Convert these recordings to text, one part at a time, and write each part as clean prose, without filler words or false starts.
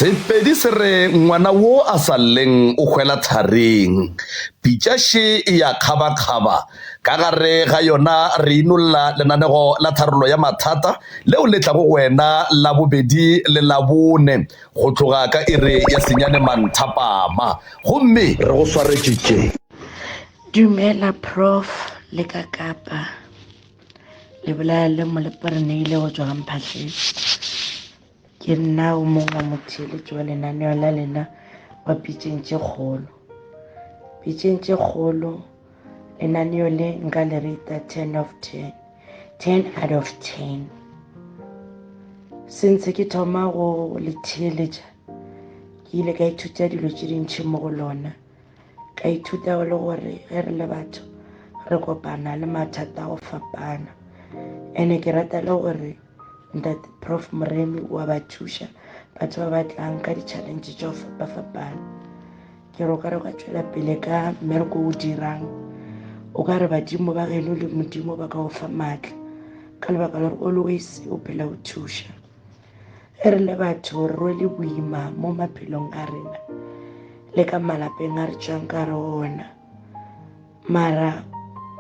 Sepedi se re ngwana wo a sa lleng o hwela tharing. Pitša še e ya kgabakgaba. Ka gare ga yona re inolla lenanego la tharollo ya mathata leo le tlago go wena Labobedi le Labone go tloga ka iri ya senyane manthapama. Gomme. Re go swaretše tše. Dumela Prof le ka Kapa. Le bolela le Molepo Reneile go tšwa ga Mphahlele. Ke nna o mongwe wa motheeletši wa lenaneo la lena wa Pitšeng tše Kgolo. Pitšeng tše Kgolo lenaneo le nka le rata 10 of 10. 10 out of 10. Since ke thoma go le theeletša ke ile ka ithuta dilo tše dintši mo go lona. Ka ithuta le gore ge re le batho re kopana le mathata a go fapana. Ene ke rata le gore ntate Prof Moremi wa ba thuša batho ba ba tlang ka di-challenge tša go fapa-fapana. Ke re o ka re o ka tšwela pele ka mmereko o dirang, o ka re badimo ba geno le Modimo ba ka go fa maatla ka lebaka la gore always o phela o thuša. Ge re le batho re rwele boima mo maphelong a rena le ka malapeng a re tšwang ka re ona, mara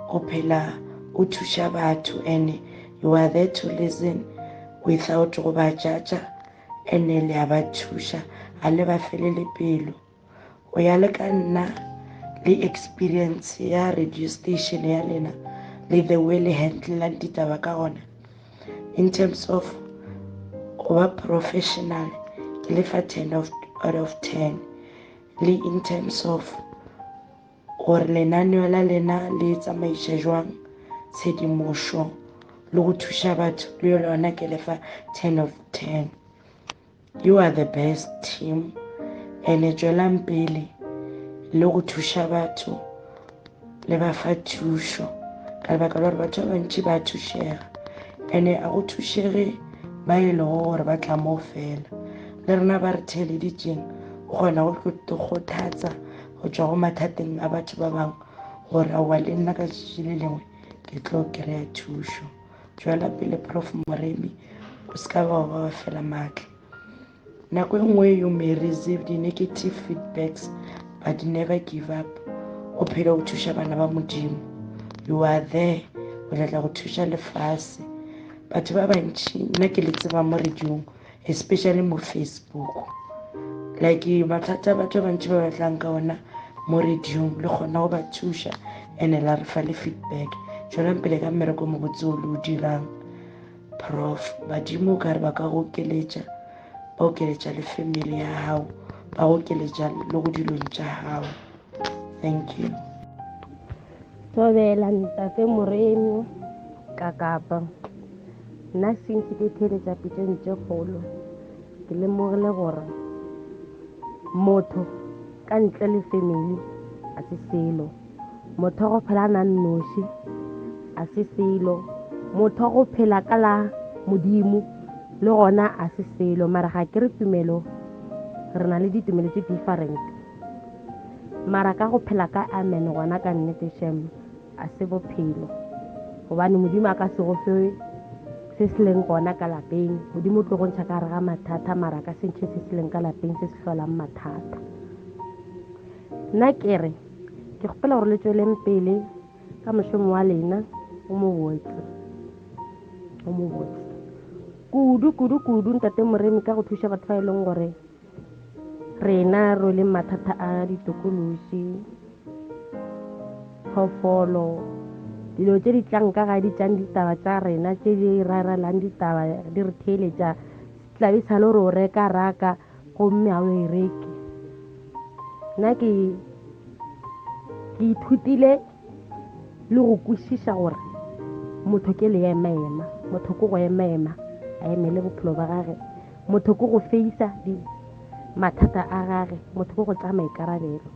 o phela o thuša batho and you are there to listen without go ba judge-a and le a ba thuša, ga le ba felele pelo. O ya le ka nna le experience ya radio station ya lena le the way le handlelang ditaba ka gona in terms of go ba professional, ke lefa 10 of, out of 10 le in terms of gore lenaneo la lena le tsamaiša jwang tshedimošo le go thuša batho le yona ke lefa 10 of 10. You are the best team and tšwelang pele le go thuša batho le ba fa thušo ka lebaka la gore batho ba bantši ba thušega and a go thušege ba e lego gore ba tla moo fela. Le rena ba re theeleditšeng o kgona go kgothatsa go tšwa go mathateng a batho ba bangwe gore aowa le nna ka tšatši le lengwe ke tlo kry-a thušo. Tšwela pele Prof Moremi, o se ka ba wa ba fela maatla. Nako e nngwe you may receive di-negative feedbacks but never give up. O phele o thuša bana ba Modimo. You are there o tla tla go thuša lefase. Batho ba bantši nna ke le tseba mo radiong especially mo Facebook. Like mathata a batho ba bantši ba batlang ka ona mo radiong le kgona go ba thuša and la re fa le feedback. Tšwelang pele ka mmereko mobotse o le o dirang Prof. Badimo o ka re ba ka go okeletša, ba okeletša le family ya gago, ba go okeletša le go dilong tša gago. Thank you. Thobela ntate Moremi ka Kapa. Nna since ke theeletša pitšeng tše kgolo ke lemogile gore motho ka ntle le family a se selo. Motho wa go phela a na nnoši a se selo. Motho wa go phela ka la Modimo le gona a se selo. Mara ga ke re tumelo, re na le ditumelo tše different. Mara ka go phela ka amen gona ka nnete shem a se bophelo. Gobane Modimo a ka se go fe se se leng gona ka lapeng. Modimo o tlo go ntšha ka gare ga mathata mara a ka se ntšhe se se leng ka lapeng se se hlolang mathata. Nna ke re ke kgopela gore le tšweleng pele ka mošomo wa lena o mobotse, o mobotse kudu kudu kudu ntate Moremi ka go thuša batho ba e leng gore rena re leng mathata a ditokološi, phoofolo, dilo tše di tlang ka ga di tšang ditaba tša rena tše di rarelang ditaba di re theeletša tlabe sa le gore o reka raka gomme ga o e reke. Nna ke ithutile le go kwešiša gore motho ke leemaema, motho ke go emaema a emele bophelo ba gage, motho ke go feisa mathata a gage, motho ke go tsaya maikarabelo.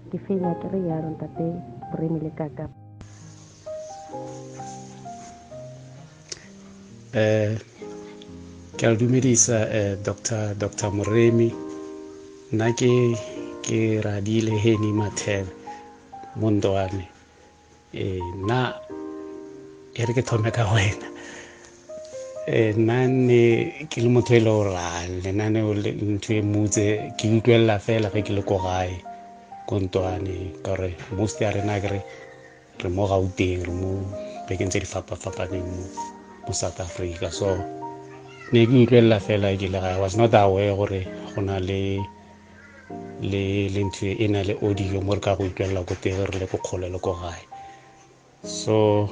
Ke fenya ke re yalo ntate Moremi le Kaka. Ke a dumedisa Doctor, Doctor Moremi. Nna ke radile Henny Mathebe mo Ntwane. Nna e re ke thome ka wena. Eh, nna ne ke le motho e le gore a lenaneo ntho e motse ke utlwelela fela ge ke le ko gae ko ntwane ka gore most ya rena ke re re mo gauteng re mo bekeng tse di fapa-fapaneng mo mo south africa so ne ke utlwelela fela ke le gae was not aware gore go na le le le ntho e na le audio mo re ka go utlwelela ko teng re le ko kgole le ko gae so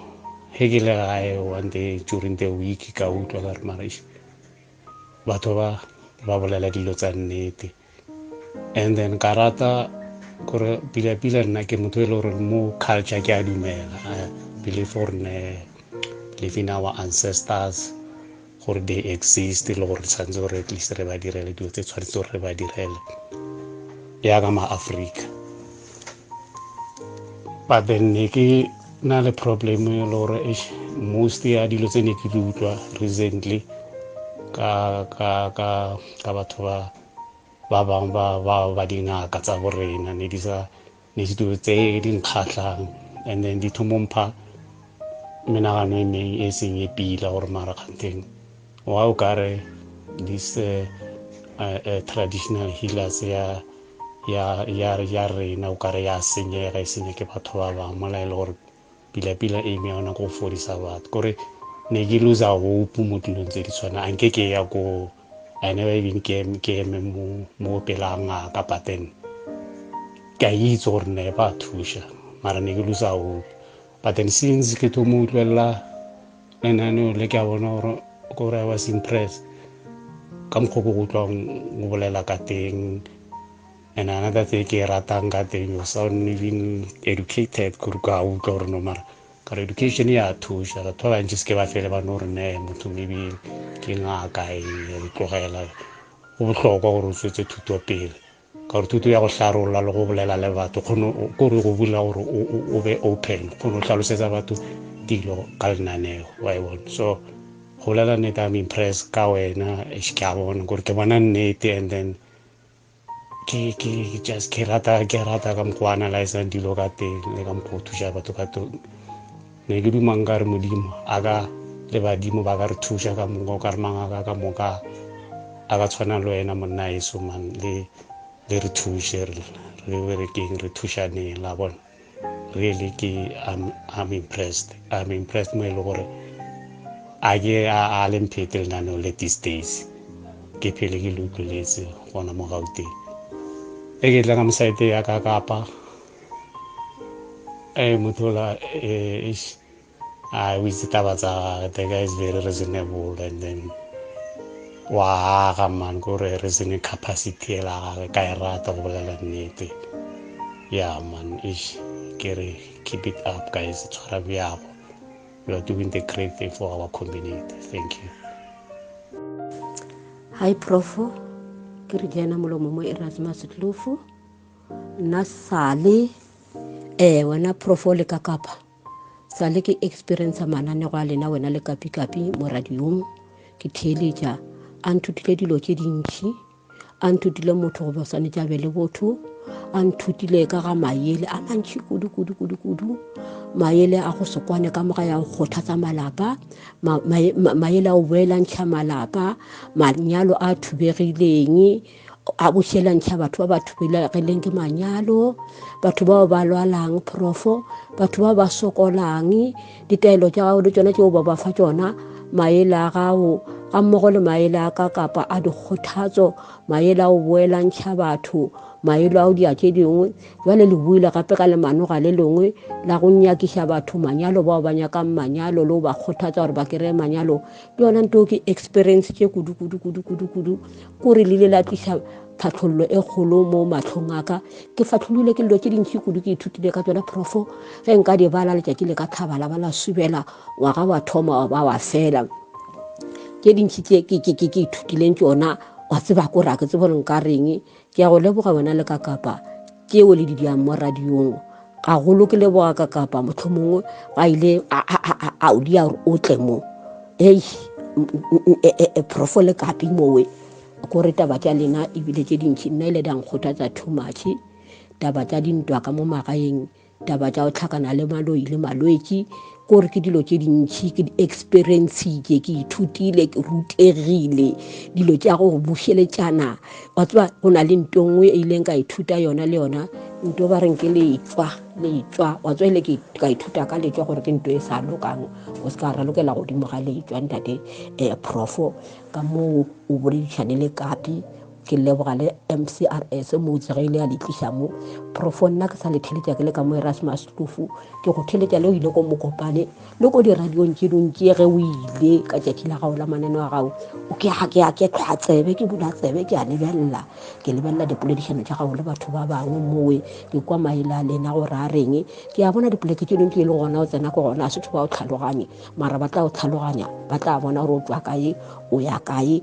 he ke le gae one day during the week ka utlwa ka re mara batho ba ba bolela dilo tsa nnete and then ka rata kore pila-pila nna ke motho e le gore mo culture ke a dumela i believe gore ne believe in our ancestors gore they exist le gore tshwanetse gore at least re ba direle dilo tse tshwanetse gore re ba direle yaka ma-africa but then ne ke na le problem e le gore most ya dilo tse ne ke di utlwa recently ka ka ka ka batho ba ba bangwe ba ba ba dingaka tsa borena ne di sa ne se dilo tse di nkgatlhang and then di thomompha menagano e meng e seng e pila gore mara kganteng wa o kare this uh, uh, uh, traditional healers ya ya ya ya rena o kare ya senyega e senya ke batho ba bangwe mola e le gore pila-pila aim ya yona ko go fodisa batho kore ne ke loser hope mo dilong tse di tshwana a nke ke ya ko I never even ke ke eme mo mo pela ngaka but then ke a itse gore ne ba thuša mara ne ke loser hope but then since ke thomo utlwelela lenaneo le ke a bona gore kore I was impressed ka mokgwa ko go utlwang o bolela ka teng and another thing ke e ratang ka teng you sound even educated kore ka utlwa gore no mara ka re education ya thuša batho ba bantši se ke ba fele ba no re ne motho maybe ke ngaka e tlogela go bohlokwa gore o tswetse thuto pele ka gore thuto ya go hlarolla le go bolela le batho kgone kore go bula gore o be open kgone o hlalosetsa batho dilo ka lenaneo wa e bona so go bolela nnete I'm impressed ka wena ke a bona gore ke bona nnete and then ke ke just ke rata ke rata ka mokgwa analyzang dilo ka teng le ka mokgwa o thuša batho ka teng ne ke duma nka re modimo a ka le badimo ba ka re thuša ka moka o ka re mangaka ka moka a ka tshwana le wena monna eso man le le re thuše re re berekeng re thušaneng la bona really ke I'm, I'm impressed I'm impressed mo e le gore a ke a le mphete lenaneo le these days ke phele ke le utlweletse gona mo gauteng e ke tla ka mosaete ya ka kapa e motho ola e a o itse taba tsa gage the guy is very reasonable and then wa aga man kore reasoning capacity ela gage ka e rata go bolela nnete yeah man ish ke re keep it up guys tshwara bjago you are doing the great thing for our community thank you hi profo ke re jena molomo mo erasmus tlofo nna sale eh wena profo le ka kapa sa le ke experience mananego a lena wena le kapikapi mo radiong ke theeletša a nthutile dilo tše dintšhi a nthutile motho go ba swanetše a be le botho a nthutile ka ga maele a mantšhi kudu kudu kudu kudu maele a go se kwane ka moga ya go kgothatsa malapa maele a go boelantšha malapa manyalo a thubegileng a bošelantšha batho ba ba thubelagileng ke manyalo batho bao ba lwalang profo batho ba ba sokolang ditaelo tša gago le tšona tšeo ba ba fa tšona maele a gago ga mmogo le maele a ka kapa a dikgothatso maele a go boelantšha batho maele a go dia tše dingwe jale le buile gape ka lemanoga le lengwe la go nyakiša batho manyalo bao ba nyakang manyalo le go ba kgothatsa gore ba kry-e manyalo le yona nto ke experience tše kudu kudu kudu kudu kudu kore le ile la tlisa tlhatlhololo e kgolo mo matlhong a ka ke fatlholole ke dilo tse dintši kudu ke ithutile ka tsona profo ge nka di bala letšatši le ka tlhaba la ba la subela ngwaga wa thoma wa ba wa fela tše dintši tse ke ithutileng tsona wa tseba kore a ke tsebo gore nka reng Ke a go leboga wena le kakapa tšeo le di diang mo radiong. Gagolo ke leboga kakapa mohlomongwe a ile a o dia gore o tle mo. Ei, profo le kapi mowe kore taba tša lena ebile tše dintši nna ile da nkgothatsa too much. Taba tša dintwa ka mo magaeng taba tša go tlhakana le maloi le malwetši Kore ke dilo tše dintšhi ke di experiencitše, ke ithutile, ke rutegile dilo tša go bušeletšana. Wa tseba go na le nto nngwe e ileng ka ithuta yona le yona, nto ba reng ke letšwa, letšwa. Wa tseba ile ke ka ithuta ka letšwa gore ke nto e sa lokang, o se ka ralokela godimo ga letšwa ntate um profo. Ka moo o boledišane le Kapi, ke leboga le MCRS mo tse ge ile ya le tliša mo. Profo nna ke sa le theletša ke le ka mo Erasmus Kloof, ke go theletša le o ile ko Mokopane le ko diradiong tše dingwe tše ge o ile ka tšatši la gago la mananeo a gago, o ke ga ke ya ke tlhwa tsebe, ke bula tsebe ke a lebelela, ke lebelela dipoledišano tša gago le batho ba bangwe mowe, ke kwa maele a lena gore a reng. Ke a bona dipoleke tše dingwe tše e leng gona o tsena ko gona a se ba o tlhaloganye, mara ba tla o tlhaloganya, ba tla bona gore o tšwa kae o ya kae,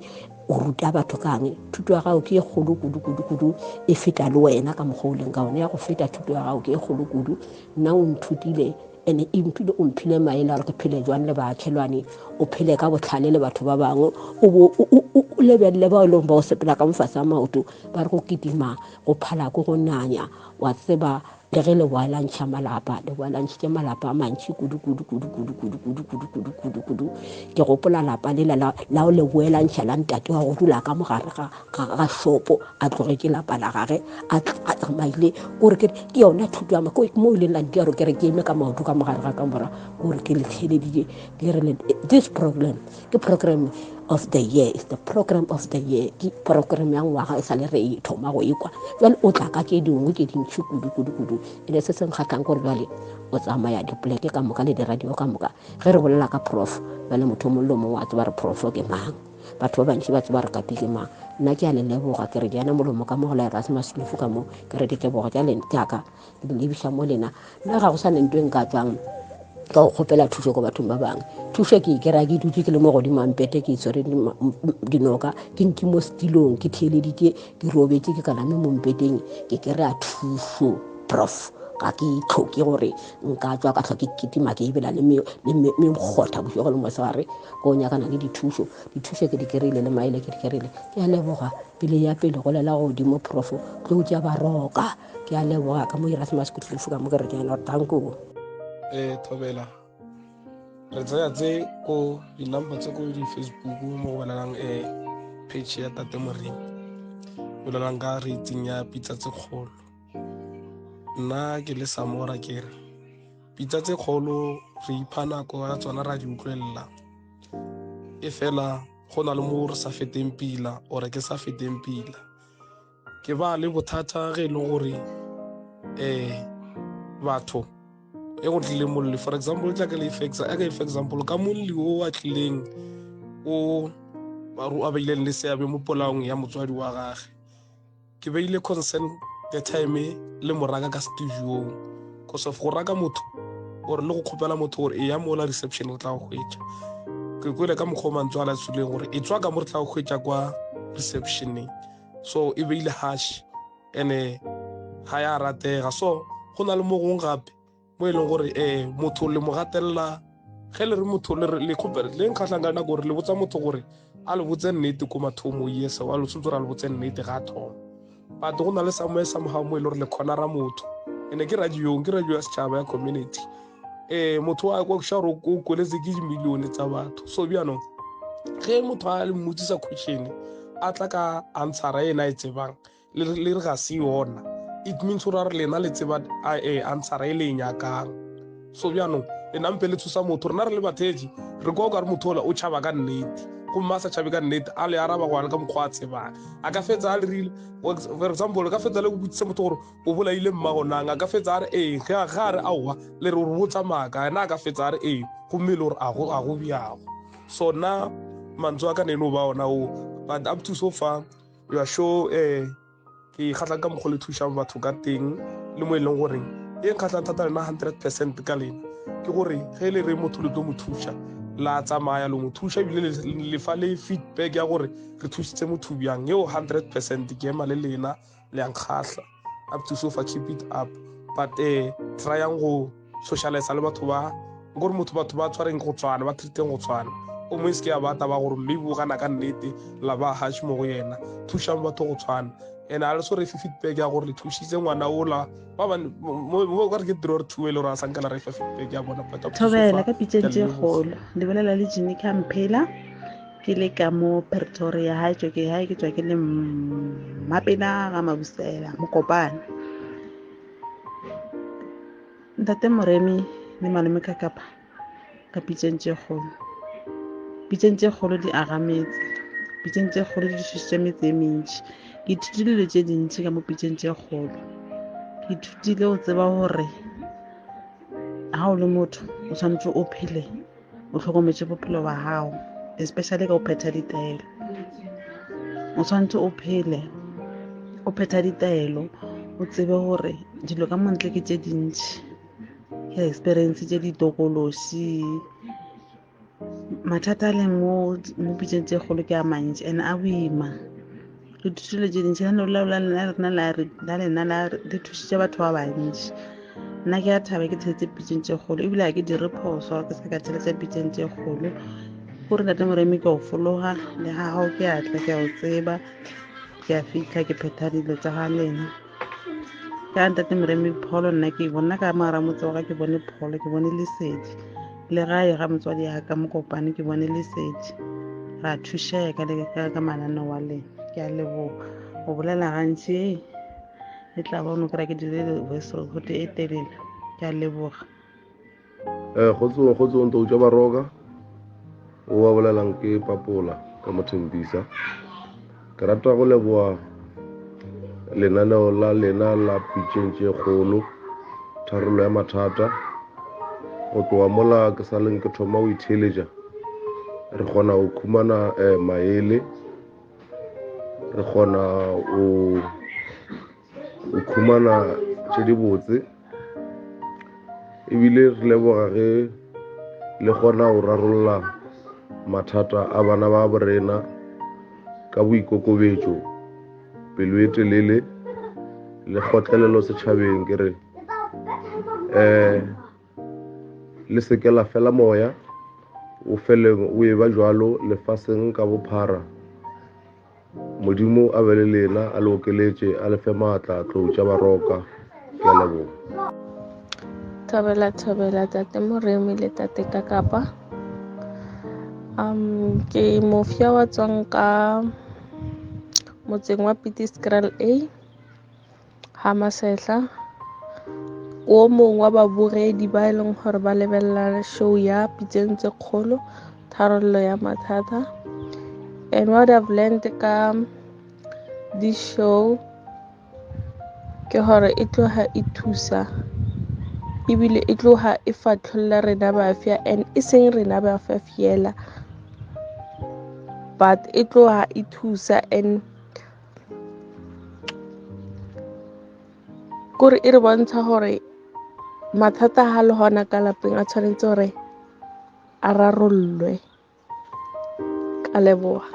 o ruta batho kang. Thuto ya gago ke e kgolo kudu kudu kudu, e feta le wena ka mokgwa o leng ka one, ya go feta thuto ya gago ke e kgolo kudu. Nna o nthutile ene e mphile, o mphile maele a gore ke phele jwang le baakelwane, o phele ka botlhale le batho ba bangwe, o bo o lebelele bao e leng ba o sepela ka mofase a maoto, ba re go kitima go phala ko go nanya, wa tseba le ge le boelantšha malapa, le boelantšhitše malapa a mantši kudu kudu kudu kudu kudu kudu kudu kudu kudu kudu. Ke gopola lapa lela la o le boelantšha la ntate wa go dula ka mogare ga ga shopo, a tlogetše lapa la gage a tsamaile, kore ke yona thuto ya mo e leng la ntia gore ke re ke eme ka maoto ka mogare ga kamora, kore ke le theleditše ke re this program ke program of the year, is the program of the year, ke program ya ngwaga e sa le re e thoma go ekwa. Jwale o tla ka tše dingwe tše dintšhi kudu kudu kudu, ene se se nkgatlhang gore jwale o tsamaya dipoleke ka moka le diradio ka moka. Ge re bolela ka prof, jwale motho o mongwe le mongwe wa tseba re prof ke mang, batho ba bantši ba tseba re Kapi ke mang. Nna ke a le leboga, ke re jana molomo ka mo go la Erasmus Lefu ka mo, ke re ditebogo tša lena tšaka ke di lebiša mo lena. Nna ga go sa ne ntho e nka tswang ka go kgopela thušo ko bathong ba bangwe. Thušo ke e kry-a ke dutse ke le mo godimo a mpete, ke itshwere dinoka, ke ntse mo setilong, ke theeleditše, ke robetše, ke kaname mo mpeteng, ke kry-a thušo prof. Ga ke tlhoke gore nka tswa ka tlhoke ke kitima ke ebela le mekgotha bošego le mosegare ko nyakana le dithušo. Dithušo ke di kry-ile le maele ke di kry-ile. Ke a leboga pele ya pele go lela godimo prof, tlo tša baroka. Ke a leboga ka mo Erasmus Kloof ka mo ke re ke ena danko. Thobela re tsaya tse ko di-number tse ko di-Facebook mo go bolelang page ya Tate Moremi bolelang ka rating ya pitsa tse kgolo. Nna ke le Samora ke re pitsa tse kgolo re ipha nako ya tsona ra di utlwelela, e fela go na le mo re sa feteng pila ore ke sa feteng pila. Ke ba le bothata ge e le gore batho e go tlile molli, for example tla ke le for example ka molli o a tlileng o a beileng le seabe mo polaong ya motswadi wa gage. Ke beile concern the time le moraka ka studiong, cause of go raka motho or le go kgopela motho gore e ya mola reception re tla go hwetša. Ke kwele ka mokgwa o mantswe a la tswileng gore e tswa ka mo re tla go hwetša kwa receptioneng, so e beile harsh ene ga ya ratega. So go na le mo gongwe gape mo e leng gore motho le mo gatelela ge le re motho le re le kgopela le nkgatlhang ka nako gore le botsa motho gore a le botse nnete ko mathomo, yes wa le tshwanetse gore a le botse nnete ga a thoma, but go na le somewhere somehow mo e le gore le cornera motho. Ene ke radiong, ke radio ya setšhaba ya community, motho wa kwa kusha gore o kweletse ke dimilione tsa batho. So bjanong ge motho a le mmotsisa question a tla ka answera ena e tsebang le re ga se yona, it means gore a re lena le tseba answera e le e nyakang. So bjanong le nampe le tshosa motho, rena re le batheetši re kwa o ka re motho ola o tšhaba ka nnete, gomme a sa tšhabe ka nnete a le araba go ya le ka mokgwa a tsebang. A ka fetsa a le rile, for example, ka fetsa le go botsisa motho gore o bolaile mmago nang, a ka fetsa a re ee, ge a re aowa le re o re botsa maaka, ena a ka fetsa a re ee, gomme e le gore a go bjago. So nna mantswe a ka ne e no ba ona o, but up to so far you are sure ke kgatlhang ka mokgwa le thušang batho ka teng, le mo e leng goreng e nkgatlhang thata lena 100% ka lena ke gore ge le re motho le tlo mo thuša, la tsamaya lo mo thuša, ebile le fa le feedback ya gore re thusitse motho bjang, eo 100% ke ema le lena, le a nkgahla. Up to so far keep it up, but tryang go socialize le batho ba gore motho batho ba tshwareng go tshwana, ba treateng go tshwana, o mongwe se ke ya ba taba gore maybe o gana ka nnete la ba harsh mo go yena. Thušang batho go tshwana. And a le so re fe feedback ya gore le thušitse ngwana ola ba bane mo ka re ke three or two e le gore a sanka la re fa feedback ya bona but thobela ka pitšeng tše kgolo le bolela le Jimmy Camphela ke le ka mo Pretoria hae tšwa ke hae ke tšwa ke le Mmapela ga Mabusela Mokopane ntate Moremi le malome Kakapa ka pitšeng tše kgolo pitšeng tše kgolo di aga metse pitšeng tše kgolo di thušitše metse e mentši ke ithutile dilo tše dintši ka mo pitšeng tše kgolo ke ithutile go tseba gore ga o le motho o tshwanetse o phele o hlokometše bophelo ba gago especially ka o phetha ditaelo o tshwanetse o phele o phetha ditaelo o tsebe gore dilo ka montle ke tše dintši ke experience tše ditokološi mathata a leng mo mo pitšeng tše kgolo ke a mantši and a boima re thutile tše dintši la lena la le thušitše batho ba bantši nna ke a thaba ke theletse pitšeng tše kgolo ebile ga ke dire phoso ke se ka theletse pitšeng tše kgolo gore ntate moremi ke o fologa le ga gago ke a tla ke a o tseba ke a fitlha ke phetha dilo tša ga lena ka ntate moremi pholo nna ke bona ka mogara motse wa ka ke bone pholo ke bone lesedi le gae ga motswadi ya ka mokopane ke bone lesedi ra thušega le ka mananeo wa lena ke a leboga go bolela gantši e tla ba o no kry-a ke dire voice record e telele ke a leboga um kgotsong kgotsong tou tša baroka o wa bolelang ke papola ka mothempisa ke rata go leboa lenaneo la lena la pitšeng tše kgolo tharollo ya mathata go tloga mola ke sa leng ke thoma go itheeletša re kgona go khumana um maele re kgona go khumana tše dibotse ebile re leboga ge le kgona go rarolla mathata a bana ba borena ka boikokobetšo pelo e telele le kgotlelelo setšhabeng ke re um le seke la fela moya o feleng o e ba jwalo lefaseng ka bophara Modimo a be le lena, a le okeletše, a le fe maatla, tlou tša baroka. Ke a leboga. Thobela thobela tate Moremi le tate Kakapa. Um ke mofya wa tswang ka motseng wa Pitiskraal A ga Masehla. O mongwe wa babogedi ba e leng gore ba lebelela show ya Pitseng tse kgolo tharollo ya mathata. And what I've learned ka this show ke gore e tloga e thusa ebile e tloga e fatlholla rena bafsa and e seng rena bafsa feela but e tloga e thusa and kore e re bontsha gore mathata ga le gona ka lapeng a tshwanetse gore a rarollwe ka leboga.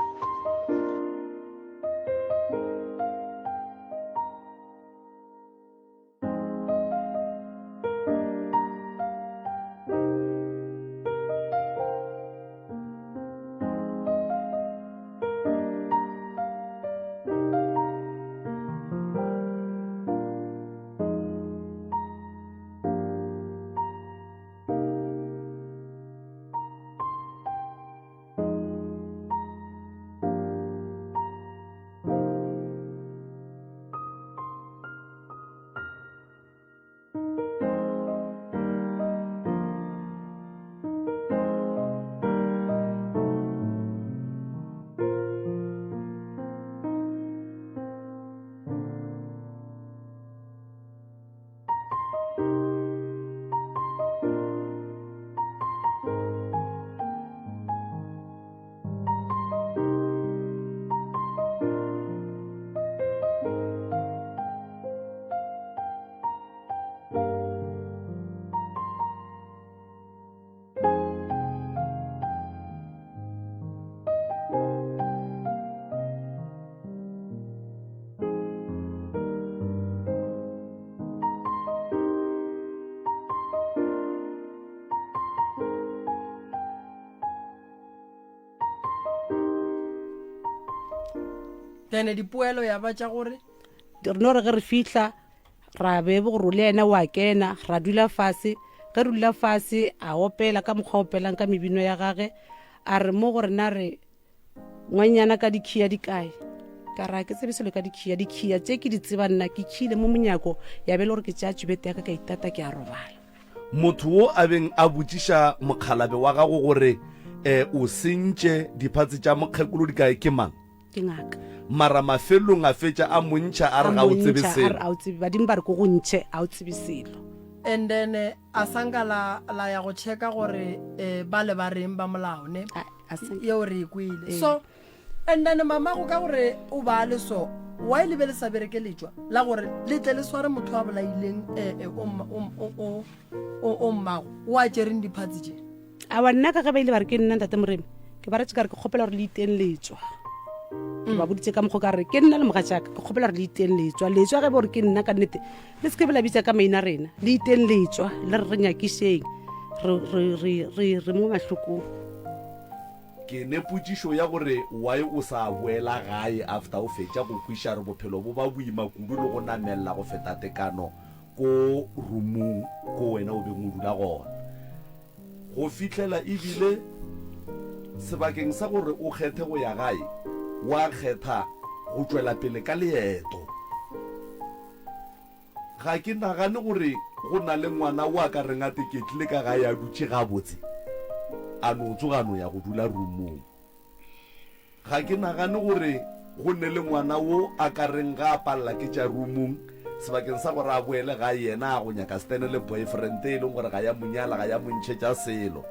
Then dipoelo ya ba tša gore. Re no re ge re fihla ra be gore le yena wa kena ra dula fase ge re dula fase a opela ka mokgwa opelang ka mebino ya gage a re mo go rena re ngwanyana ka dikhiya di kae ka ra ke tsebe selo ka dikhiya dikhiya tše ke di tseba nna ke khile mo monyako ya be le gore ke tšea tšubete ya ka ka itata ke a robala motho wo a beng a botšiša mokgalabe wa gago gore um o sentše diphatse tša mokgekolo di kae ke mang ke ngaka mara mafelong a fetša a montšha a re ga o tsebe selo a o tsebe badimo ba re ko go ntšhe a o tsebe selo and then eh, a sanka la la ya go checka gore eh, ba le ba reng ba molao ne yeo re e kwele eh. so and then mamago ka gore o ba le so why le be le sa bereke letšwa la gore le tle le sware motho a bolaileng eh, eh, o mmago o a tšereng diphatsi tše Awa nna ka ge ba ile ba re ke nna ntate Moremi, ke ba retse ka re ke kgopela gore le iteng letswa. Ke ba boditse ka mokgwa ka re ke nna le mogatšaka, ke kgopela gore le iteng letswa. Letswa ge gore ke nna ka nnete, le se ke be la bitsa ka maina rena. Le iteng letswa, le re re nyakišeng. Re re re re re mo mahlokong. Ke ne potšišo ya gore why o sa boela gae after o fetša go kwiša re bophelo bo ba boima kudu le go namella go feta tekano ko roomong ko wena o beng o dula gona. Go fihlela e bile sebakeng sa gore o kgethe go ya gae, wa kgetha go tšwela pele ka leeto. Ga ke nagane gore go na le ngwana wo a ka reng a teketlile ka gae a dutše gabotse, a no tsoga a no ya go dula roomong. Ga ke nagane gore go ne le ngwana wo a ka reng ga a palela ke tša roomong, sebakeng sa gore a boele gae yena a go nyaka stene le boyfriend e leng gore ga ya mo nyala, ga ya mo ntšhetša selo.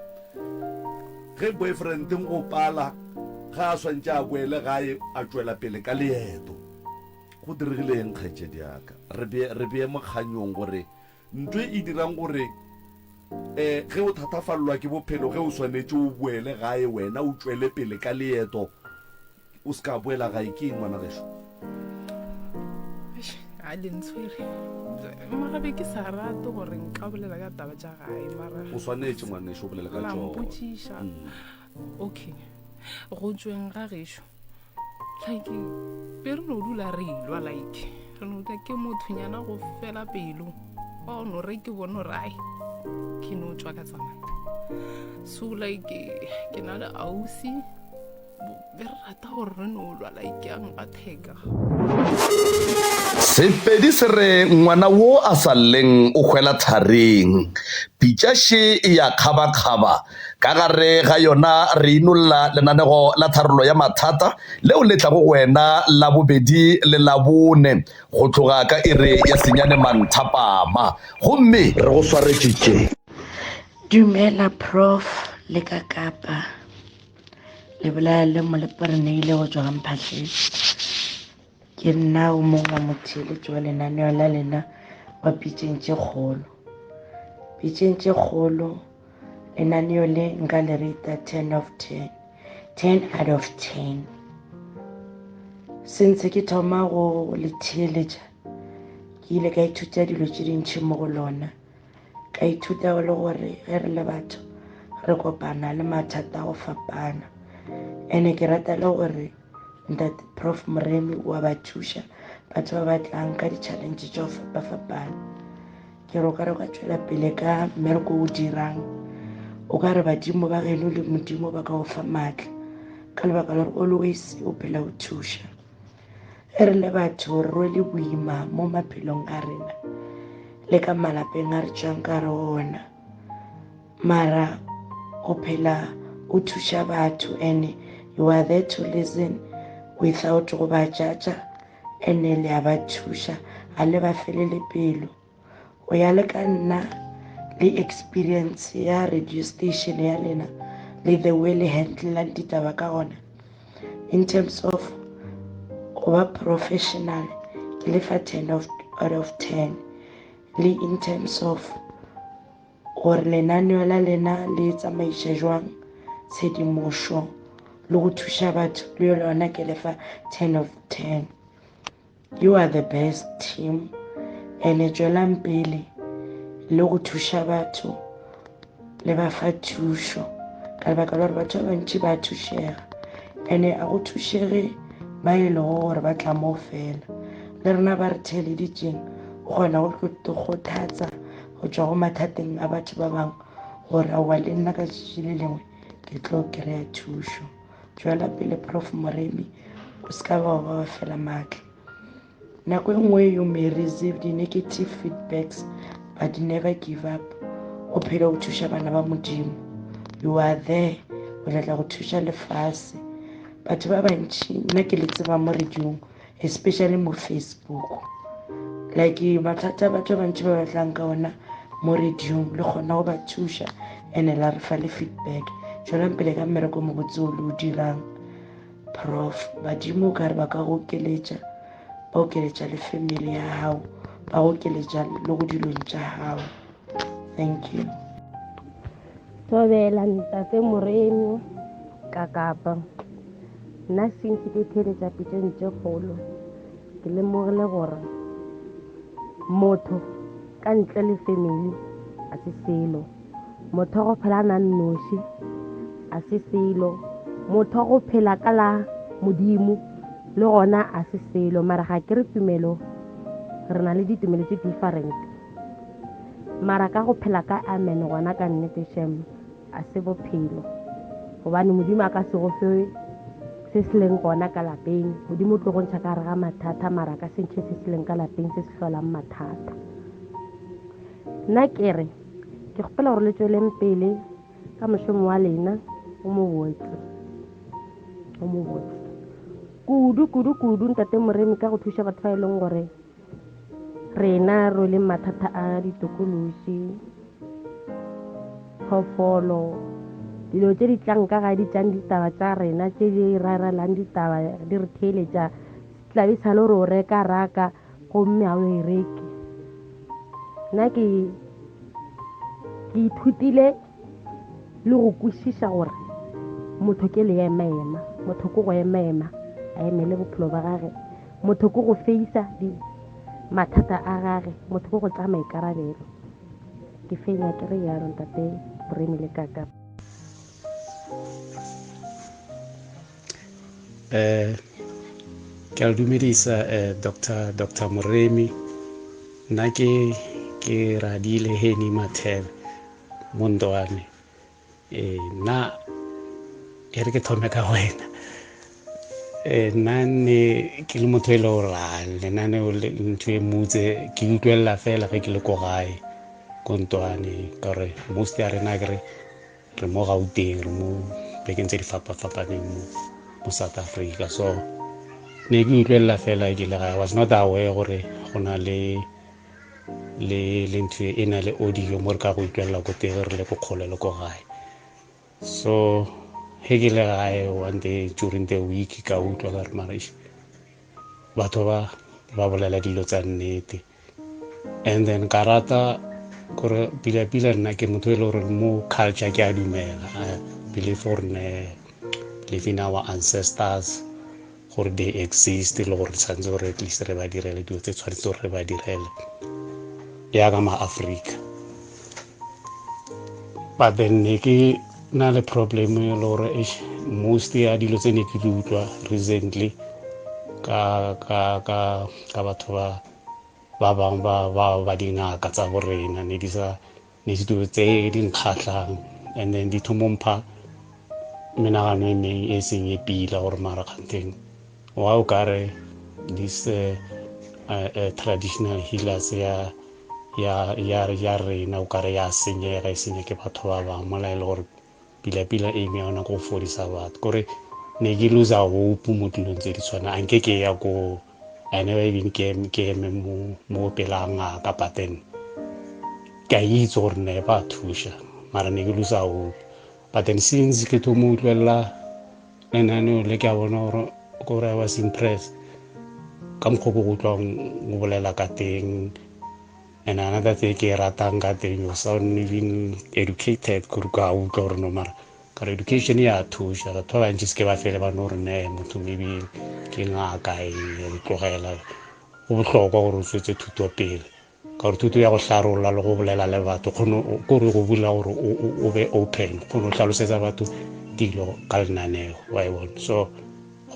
Ge boyfriend go pala ga a swantše a boele gae a tšwela pele ka leeto. Go diregile eng kgaetšedi ya ka? Re bee, re bee mokganyong gore Ntho e dirang gore um ge o thatafalelwa ke bophelo, ge o swanetše o boele gae, wena o tšwele pele ka leeto, o se ka boela gae, ke eng ngwana gešo? A le ntshwere mara be ke sa rate gore nka bolela ka taba tša gae mara o swanetše ngwanešo o bolele ka la tšona. mpotšiša okay go tšweng ga gešo like be re no dula re ilwa like re no dula ke mothonyana go fela pelo wa o no re ke bone gore ai ke no tswa ka tsamaya so like ke na le ausi be re rata gore re no lwa like yang a theka Sepedi se re ngwana wo a sa lleng o hwela thareng. Pitša še e ya kgabakgaba Ka gare ga yona re inolla lenanego la tharollo ya mathata leo le tlago go wena Labobedi le Labone go tloga ka iri ya senyane manthapama. Gomme. Re go swaretše tše. Dumela Prof le ka Kapa. Le bolela le Molepo-Reneile go tšwa ga Mphahlele. Ke nna o mongwe wa motheeletši wa lenaneo la lena wa Pitšeng tše Kgolo. Pitšeng tše Kgolo lenaneo le nka le rata 10 of 10 10 out of 10 since ke thoma go le theeletša ke ile ka ithuta dilo tše dintšhi mo go lona ka ithuta le gore ge re le batho re kopana le mathata a go fapana ene ke rata le gore ntate prof moremi wa ba thuša batho ba ba tlang ka di-challenge tša go fapafapana ke re o ka re ka tšwela pele ka mmereko o dirang o ka re badimo ba geno le modimo ba ka o fa maatla ka lebaka la gore always o phela o thuša ge re le batho re rwele boima mo maphelong a rena le ka malapeng a re tšwang ka re ona mara o phela o thuša batho and you are there to listen without go ba judge ene le a ba thuša ga le ba felele pelo o ya le ka nna le experience ya radio station ya lena le the way le handlelang ditaba ka gona in terms of go ba professional ke lefa 10 of, out of 10 le in terms of gore lenaneo la lena le tsamaiša jwang tshedimošo le go thuša batho le yona ke lefa 10 of 10 you are the best team ene tšwelang pele le go thuša batho le ba fa thušo ka lebaka la gore batho ba bantši ba thušega ene a go thušege ba e lego gore ba tla moo fela. Le rena ba re theeleditšeng, o kgona go tlo kgothatsa go tšwa go mathateng a batho ba bangwe gore aowa le nna ka tšatši le lengwe ke tlo kry-a thušo. Tšwela pele Prof Moremi, o se ka ba wa ba fela maatla. Nako e nngwe you may receive di-negative feedbacks but never give up. O phele o thuša bana ba Modimo. You are there o tla tla go thuša lefase. Batho ba bantši nna ke le tseba mo radiong especially mo Facebook. Like mathata a batho ba bantši ba batlang ka ona mo radiong le kgona go ba thuša and la re fa le feedback. Tšwelang pele ka mmereko mobotse o le o dirang. Prof badimo o ka re ba ka go okeletša ba okeletša le family ya gago ba go okeletša le go dilong tša gago thank you thobela ntate moremi ka kapa nna since ke theletša pitšeng tše kgolo ke lemogile gore motho ka ntle le family a se selo motho wa go phela a na nnoši a se selo motho wa go phela ka la modimo le gona a se selo mara ga ke re tumelo re na le ditumelo tse different mara ka go phela ka amen gona ka nnete shem a se bophelo gobane modimo a ka se go fe se se leng gona ka lapeng modimo o tlo go ntšha ka gare ga mathata mara ka se ntšhe se se leng ka lapeng se se hlolang mathata nna ke re ke kgopela gore le tsweleng pele ka mošomo wa lena o mobotse o mobotse kudu kudu kudu ntate moremi ka go thuša batho ba e leng gore rena rweleng mathata a ditokološi phoofolo dilo tše di tlang ka ga di tlang ditaba tša rena tše di rarelang ditaba di re theeletša tlabe sa le gore o reka raka gomme ga o e reke nna ke ke ithutile le go kwešiša gore motho ke leemaema motho ke go emaema a emele bophelo ba gage motho ke go feisa mathata a gage motho ke go tsaya maikarabelo ke fenya ke re yalo ntate boremi le kaka eh ke a dumedisa eh Dr. Dr. Moremi nna ke ke radile Henny Mathebe mondwane eh nna e re ke thome ka wena eh nna ne ke le motho e le gore lenaneo ntho e mutse ke utlwelela fela ge ke le ko gae ko ntwane ka gore most ya rena ke re re mo gauteng re mo bekeng tse di fapa-fapaneng mo mo south africa so ne ke utlwelela fela ke le gae was not aware gore go na le le le ntho e na le audio mo re ka go utlwelela ko teng re le ko kgole le ko gae so he ke le gae one day during the week ka utlwa ka re mara batho ba ba bolela dilo tsa nnete and then ka rata gore pila-pila nna ke motho e le gore mo culture ke a dumela i believe gore ne believe in our ancestors gore they exist le gore tshwanetse gore at least re ba direle dilo tse tshwanetse gore re ba direle yaka ma-africa but then ne ke na le problem e le gore most ya dilo tse ne ke di utlwa recently ka ka ka ka batho ba ba bangwe ba ba ba dingaka tsa borena ne di sa ne di dilo tse di nkgatlhang and then di thomompha menagano e meng e seng e pila gore mara kganteng wa o kare this uh, uh, uh, traditional healers ya ya ya ya rena o kare ya senyega e senya ke batho ba bangwe mola e le gore pila-pila aim ya yona ko go fodisa batho kore ne ke loser hope mo dilong tse di tshwana a nke ke ya ko I never even ke ke eme mo mo pela ngaka but then ke a itse gore ne ba thuša mara ne ke loser hope but then since ke thomo utlwelela lenaneo le ke a bona gore kore I was impressed ka mokgwa ko go utlwang o bolela ka teng and another thing ke e ratang ka teng you sound even educated kore ka utlwa gore no mara ka re education ya thuša batho ba bantši se ke ba fele ba no re ne motho maybe ke ngaka e tlogela go bohlokwa gore o tswetse thuto pele ka gore thuto ya go hlarolla le go bolela le batho kgone kore go bula gore o be open kgone go hlalosetsa batho dilo ka lenaneo wa e bona so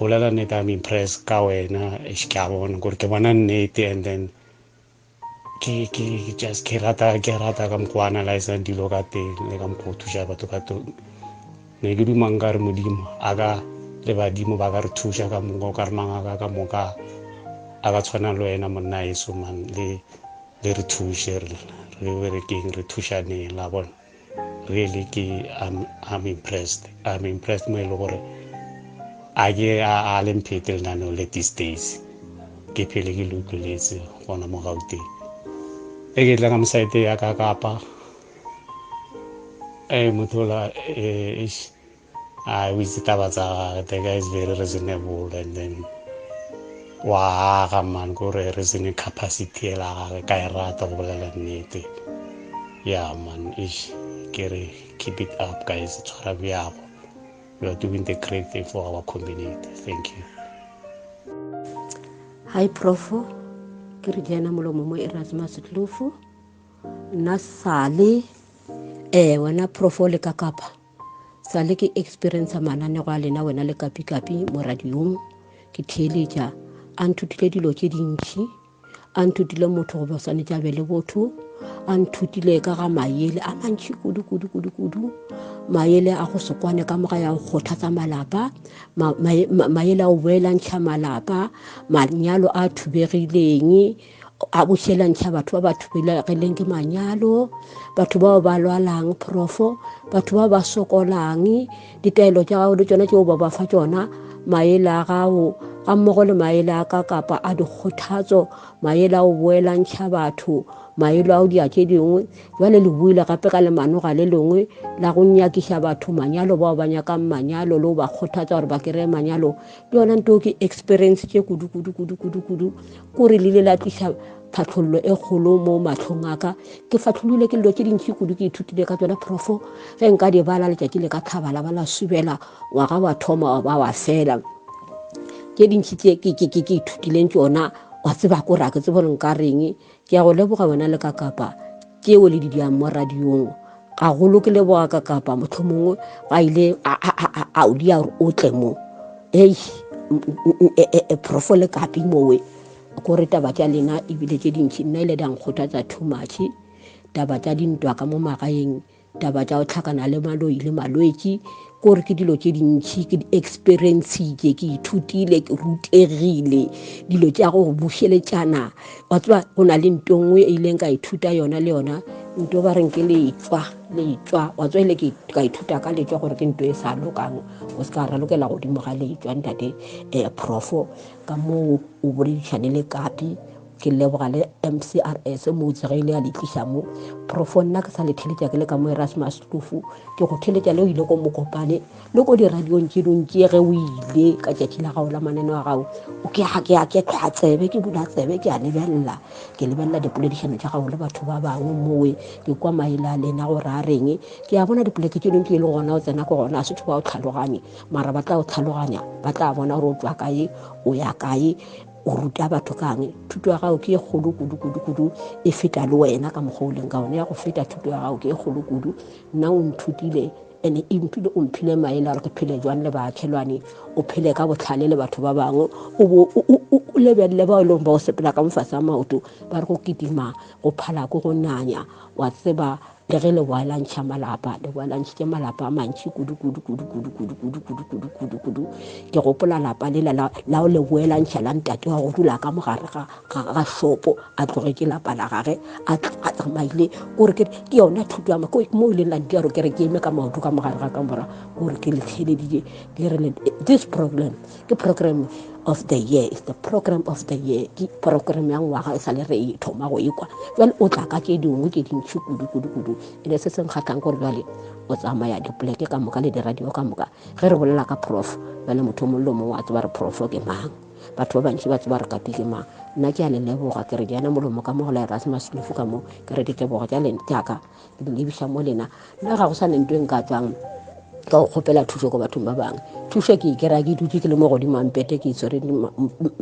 Go bolela nnete, I'm impressed ka wena, eish, ke a bona gore ke bona nnete, and then ke ke just ke rata ke rata ka mokgwa o analyzang dilo ka teng le ka mokgwa o thuša batho ka teng. Ne ke duma nka re Modimo a ka le badimo ba ka re thuša ka moka, o ka re mangaka ka moka a ka tshwana le wena monna eso man, le le re thuše re re berekeng, re thušaneng, la bona. Really ke I'm impressed, I'm impressed mo e le gore a ke a le mphete lenaneo le these days, ke phele ke le utlweletse gona mo Gauteng. E ke tla ka mosaete ya ka Kapa, e motho ola, e, eish, a o itse taba tsa gage, the guy is very reasonable, and then wa aga man, ko re reasoning capacity ela gage ka e rata go bolela nnete. Yeah man, ish, ke re keep it up guys, tshwara bjago, you are doing the great thing for our community, thank you. Hi Profo, ke re jana molomo mo Erasmus Tlofu, nna sale eh wena Profo le ka Kapa, sale ke experience mananego a lena wena le Kapi-Kapi mo radiong, ke theeletša, a nthutile dilo tše dintši, a nthutile motho go ba swanetše a be le botho, a nthutile ka ga maele a mantši kudu kudu kudu kudu, maele a go se kwane ka moga ya go kgothatsa malapa, maele a go boelantšha malapa, manyalo a thubegileng, a bošelantšha batho ba ba thubegileng ke manyalo, batho bao ba lwalang profo, batho ba ba sokolang, ditaelo tša gago le tšona tšeo ba ba fa tšona, maele a gago ga mmogo le maele a ka kapa a dikgothatso, maele a go boelantšha batho, maele a go dia tše dingwe. Jwale le buile gape ka lemanoga le lengwe la go nyakiša batho manyalo, bao ba nyakang manyalo le go ba kgothatsa gore ba kry-e manyalo. Le yona nto ke experience tše kudu kudu kudu kudu kudu, kore le ile la tliša tlhatlhollo e kgolo mo mahlong a ka. Ke fatlholile ke dilo tše dintši kudu, ke ithutile ka tsona profo. Ge nka di bala letšatši le ka tlhaba la ba la subela, ngwaga wa thoma wa ba wa fela. Tše dintši tše ke ithutileng tšona, wa tseba kore a ke tsebe gore nka reng. Ke a go leboga wena le ka Kapa tšeo le di diang mo radiong. Gagolo ke leboga ka Kapa, mohlomongwe ba ile a o dia gore o tle mo. Ei, profo le Kapi mowe, kore taba tša lena ebile tše dintši nna ile da nkgothatsa too much. Taba tša dintwa ka mo magaeng, taba tša go tlhakana le maloi le malwetši, kore ke dilo tše dintši ke di experiencitše, ke ithutile, ke rutegile, dilo tša go bušeletšana. Wa tseba go na le nto nngwe e ileng ka ithuta yona le yona, nto ba reng ke letšwa, letšwa. Wa tseba ile ke ka ithuta ka letšwa gore ke nto e sa lokang, o se ka ralokela godimo ga letšwa ntate profo. Ka moo o boledišane le Kapi, ke leboga le MCRS mo tsega ile ya le tliša mo profo. Nna ke sa le theletša ke le ka mo Erasmus Tlofu, ke go theletša le o ile ko Mokopane le ko diradiong tše dingwe tše ge o ile ka tšatši la gago la mananeo a gago, o ke a ke a ke tlhwa tsebe, ke bula tsebe, ke a lebelela, ke lebelela dipoledišano tša gago le batho ba bangwe mowe, ke kwa maele a lena gore a reng. Ke a bona dipoleke tše dingwe tše e leng gona o tsena ko gona a se ba o tlhaloganye, mara ba tla o tlhaloganya, ba tla bona gore o tswa kae, o ya kae, o ruta batho kang. Thuto ya gago ke e kgolo kudu kudu kudu, e feta le wena ka mokgwa o leng ka one, ya go feta thuto ya gago ke e kgolo kudu. Nna o nthutile ene e mphile, o mphile maele a gore ke phele jwang le baakelwane, o phele ka botlhale le batho ba bangwe, o bo o lebelele bao e leng ba o sepela ka mofase a maoto, ba re go kitima go phala ko go nanya. Wa tseba le ge le boelantšha malapa, le boelantšhitše malapa a mantši kudu kudu kudu kudu kudu kudu kudu kudu kudu kudu. Ke gopola lapa lela la o le boelantšha la ntate wa go dula ka mogare ga shopo, a tlogetše lapa la gage a tsamaile. Kore ke yona thuto ya mo e leng la ntia gore ke re ke eme ka maoto ka mogare ga kamora, kore ke le theleditše le re this program ke program of the year, is the program of the year, ke program ya ngwaga e sa le re e thoma go ekwa. Jwale o tla ka tše dingwe tše dintši kudu kudu kudu, ene se se nkgatlhang gore jwale o tsamaya dipoleke ka moka le diradio ka moka. Ge re bolela ka prof, jwale motho o mongwe le mongwe wa tseba re prof ke mang, batho ba bantši ba tseba re Kapi ke mang. Nna ke a le leboga, ke re diana molomo ka mo go la Erasmus Lefu ka mo, ke re ditebogo tša lena tša ka ke di lebiša mo lena. Nna ga go sa ne ntho e nka tswang ka go kgopela thušo ko bathong ba bangwe. Thušo ke e kry-a ke dutše ke le mo godimo a mpete, ke itshwere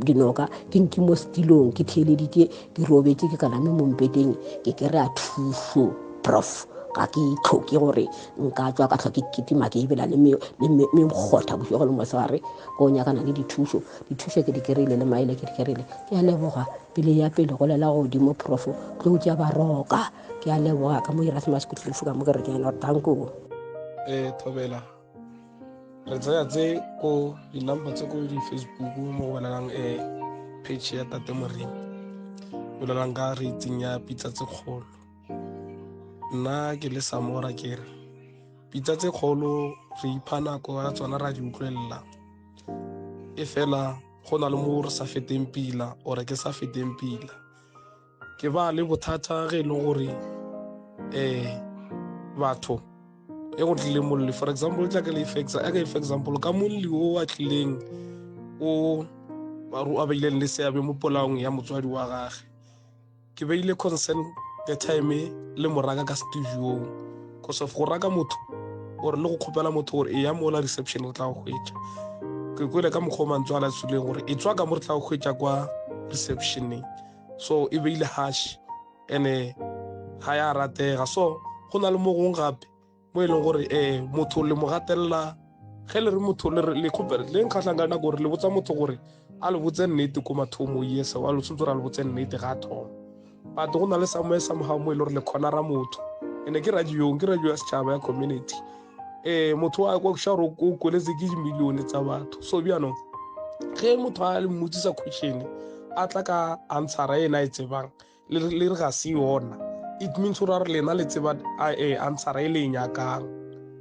dinoka, ke nke mo setilong, ke theeleditše, ke robetše, ke kaname mo mpeteng, ke kry-a thušo prof. Ga ke itlhoke gore nka tswa ka tlhwa ke kitima ke ebela le mekgotha bošego le mosegare go nyakana le dithušo. Dithušo ke di kry-ile le maele ke di kry-ile. Ke a leboga pele ya pele go lela godimo profo tlo tša baroka. Ke a leboga ka mo Erasmus Kutlufo ka mo ke re ke ena danko. Eh thobela re tsaya tse ko di-number tse ko di-facebook mo go bolelang um page ya tate moremi bolelang ka rating ya pitsa tse kgolo nna ke le samora ke re pitsa tse kgolo re ipha nako ya tsona ra di utlwelela e fela go na le mo re sa feteng pila ore ke sa feteng pila ke ba le bothata ge e le gore um batho e go tlile molli for example tla ke le for example ka molli o a tlileng o a beileng le seabe mo polaong ya motswadi wa gage ke beile concern the time le moraka ka studiong cause of go raka motho or le go kgopela motho gore e ya mola reception re tla go hwetša ke kwele ka mokgwa o mantswe a la tswileng gore e tswa ka mo re tla go hwetša kwa receptioneng so e beile hash ene ga ya ratega so go na le mo gongwe gape mo e leng gore um motho le mo gatelela ge le re motho le kgopere le nkgatlhang ka nako gore le botsa motho gore a le botse nnete ko mathomo yes wa lo tshwanetse gore a le botse nnete ga a thoma but go na le somewhere somehow mo e le gore le kgonara motho ene ke radiong ke radio ya setšhaba ya community um motho a kwa ša gore o kweletse ke dimilione tsa batho so bjaanong ge motho a le mmotsisa question a tla ka answera e na e tsebang le re ga se yona it means gore a re lena le tseba eh, answera e le e nyakang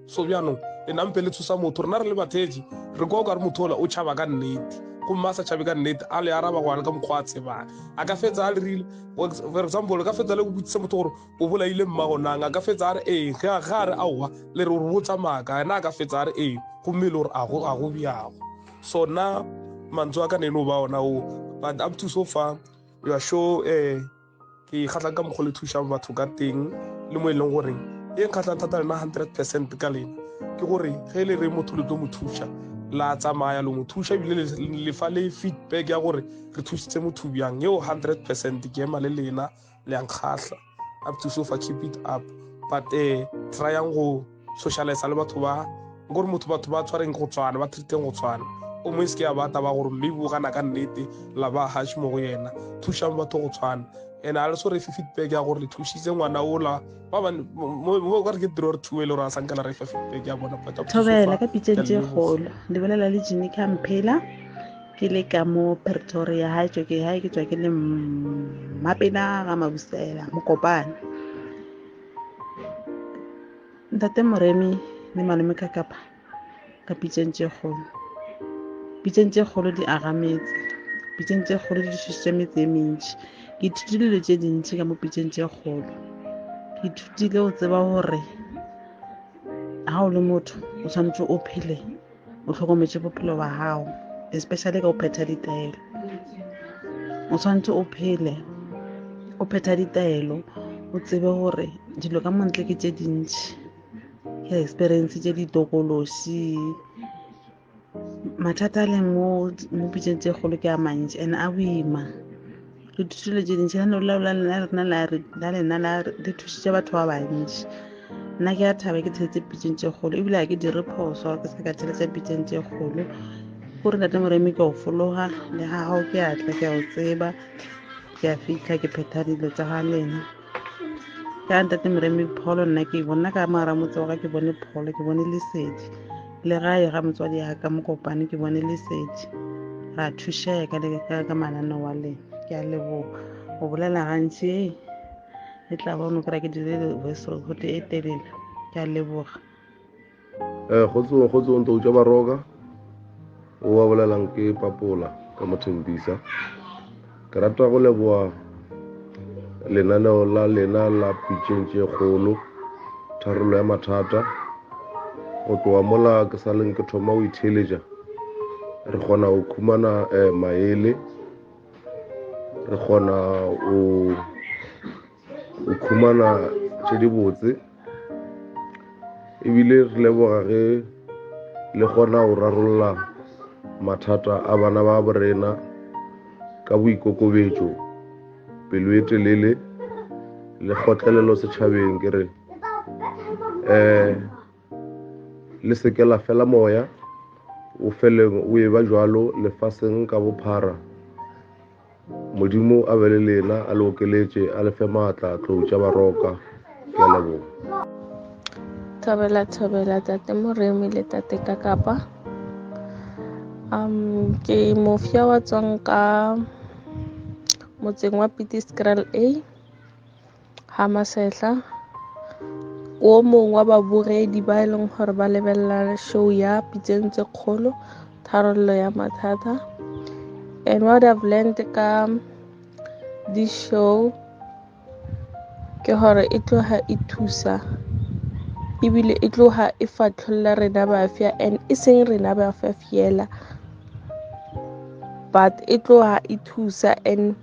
so bjaanong le nampe le tshosa motho rena re le batheetši re kwa o ka re motho ola o tšhaba ka nnete gomme a sa tšhabe ka nnete a le araba go le ka mokgwa a tsebang a ka fetsa a le rile for example ka fetsa le go botsisa motho gore o bolaile mmagonang a ka fetsa a re ee ge a re aowa le re o re botsa maaka ena a ka fetsa a re ee gomme e le gore a go bjago so nna mantswe a ka ne e no ba ona o but up to so far you are sure eh ke kgatlang ka mokgwa le thušang batho ka teng le mo e leng goreng e nkgatlhang thata lena 100 percent ka lena ke gore ge le re motho le tlo mo thuša la tsamaya lo mo thuša ebile le fa le feedback ya gore re thusitse motho bjang eo 100 percent ke ema le lena le yang kgahla up to so far keep it up but eh tryang go socialize le batho ba gore motho batho ba tshwareng go tshwana ba treateng go tshwana o mongwe se ke ya ba taba gore mme bo gana ka nnete la ba hash mo go yena thušang batho go tshwana and a le so re fe feedback ya gore le thušitse ngwana ola ba ba mo ka re ke tiro re thuwe le gore a sanka la re fa feedback ya bona but thobela ka pitseng tse kgolo le bolela le Jimmy Campela ke le ka mo Pretoria hae tswa ke hae ke tswa ke le Mmapela ga Mabusela Mokopane ntate Moremi le malome ka kapa ka pitseng tše kgolo pitseng tše kgolo di agametse pitseng tše kgolo di thušitše metse e mentši ke ithutile dilo tše dintši ka mo pitseng tše kgolo ke ithutile go tseba gore ga o le motho o tshwanetse o phele o hlokometše bophelo ba gago especially ka o phetha ditaelo o tshwanetse o phele o phetha ditaelo o tsebe gore dilo ka montle ke tše dintši ke experience tše ditokološi mathata a leng mo mo pitseng tše kgolo ke a mantši and a boima re thutile tše dintši la lena la le thušitše batho ba bantši nna ke a thaba ke tshetse pitseng tše kgolo ebile ga ke dire phoso ke se ka tsheletsa pitseng tše kgolo gore ntate moremi ke o fologa le ga gago ke a tla ke a o tseba ke a fitlha ke phetha dilo tsa ga lena ka ntate moremi pholo nna ke bona ka mogara motse wa ka ke bone pholo ke bone lesedi le gae ga motswadi ya ka mokopane ke bone lesedi ra thušega le ka mananeo wa lena ke a leboga go bolela gantši e tla bona o kry-a ke dirile voice record e telele ke a leboga Eh, kgotsong kgotsong ntou tša baroka o wa bolelang ke papola ka mothembisa ke rata go leboa lenaneo la lena la pitšeng tše kgolo tharollo ya mathata go tloga mola ke sa leng ke thoma go itheeletša re kgona go khumana um maele re kgona go o khumana tše dibotse ebile re leboga ge le kgona go rarolla mathata a bana ba borena ka boikokobetšo pelo e telele le kgotlelelo setšhabeng ke re. Um le seke la fela moya o fele o e ba jwalo lefaseng ka bophara modimo a be le lena a le okeletše a le fe maatla tlou tša baroka ke a leboga Thobela thobela tate Moremi le tate Kakapa. Um ke mofya wa tswang ka motseng wa Pitiskraal A ga Masehla. O mongwe wa babogedi ba e leng gore ba lebelela show ya Pitseng tse kgolo tharollo ya mathata. And what I've learned ka this show ke gore e tloga e thusa ebile e tloga e fatlholla rena bafsa and e seng rena bafsa fela but e tloga e thusa and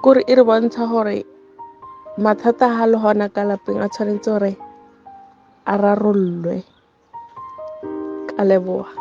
kore e re bontsha gore mathata ga le gona ka lapeng a tshwanetse gore a rarollwe ka leboga.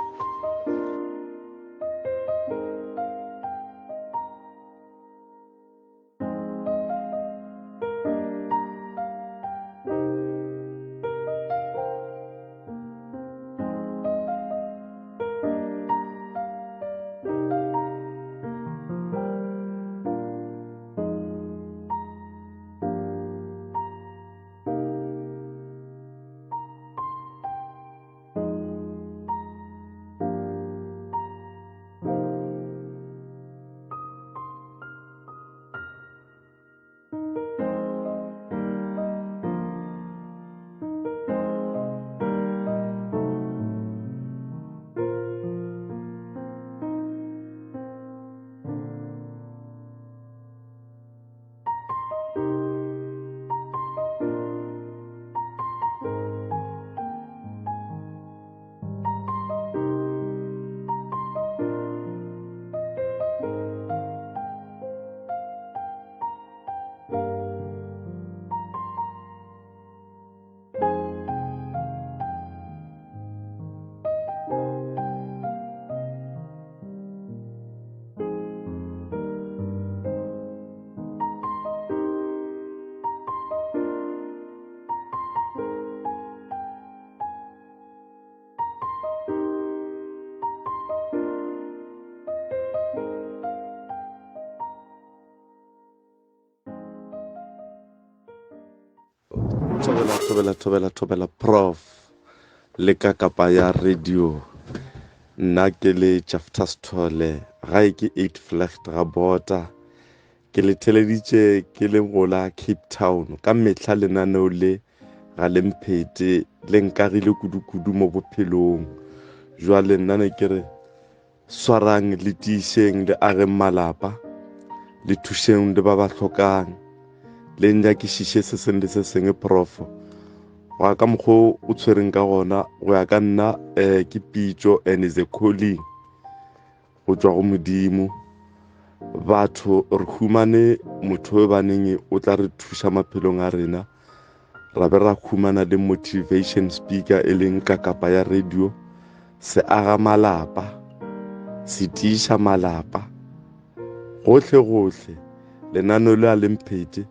Thobela, thobela, thobela, thobela, prof. Le ka kapa ya radio. Nna ke le Jafta Sithole, gae ke 8 Flecht ga bota. Ke le theleditše ke le gola Cape Town. Ka mehla lenaneo le ga le mphete, le nkagile kudu-kudu mo bophelong. Jwale nna ne ke re swarang le tiišeng le ageng malapa, le thušeng le ba ba hlokang, le nyakišiše se sengwe le se sengwe prof. Go ya ka mokgwa o tshwereng ka gona, go ya ka nna um ke pitšo and is a calling go tšwa go Modimo. Batho re humane motho yo baneng o tla re thuša maphelong a rena, ra be ra humana le motivation speaker e leng kakapa ya radio, se aga malapa, se tiiša malapa gohle gohle. Lenaneo le a le mphete,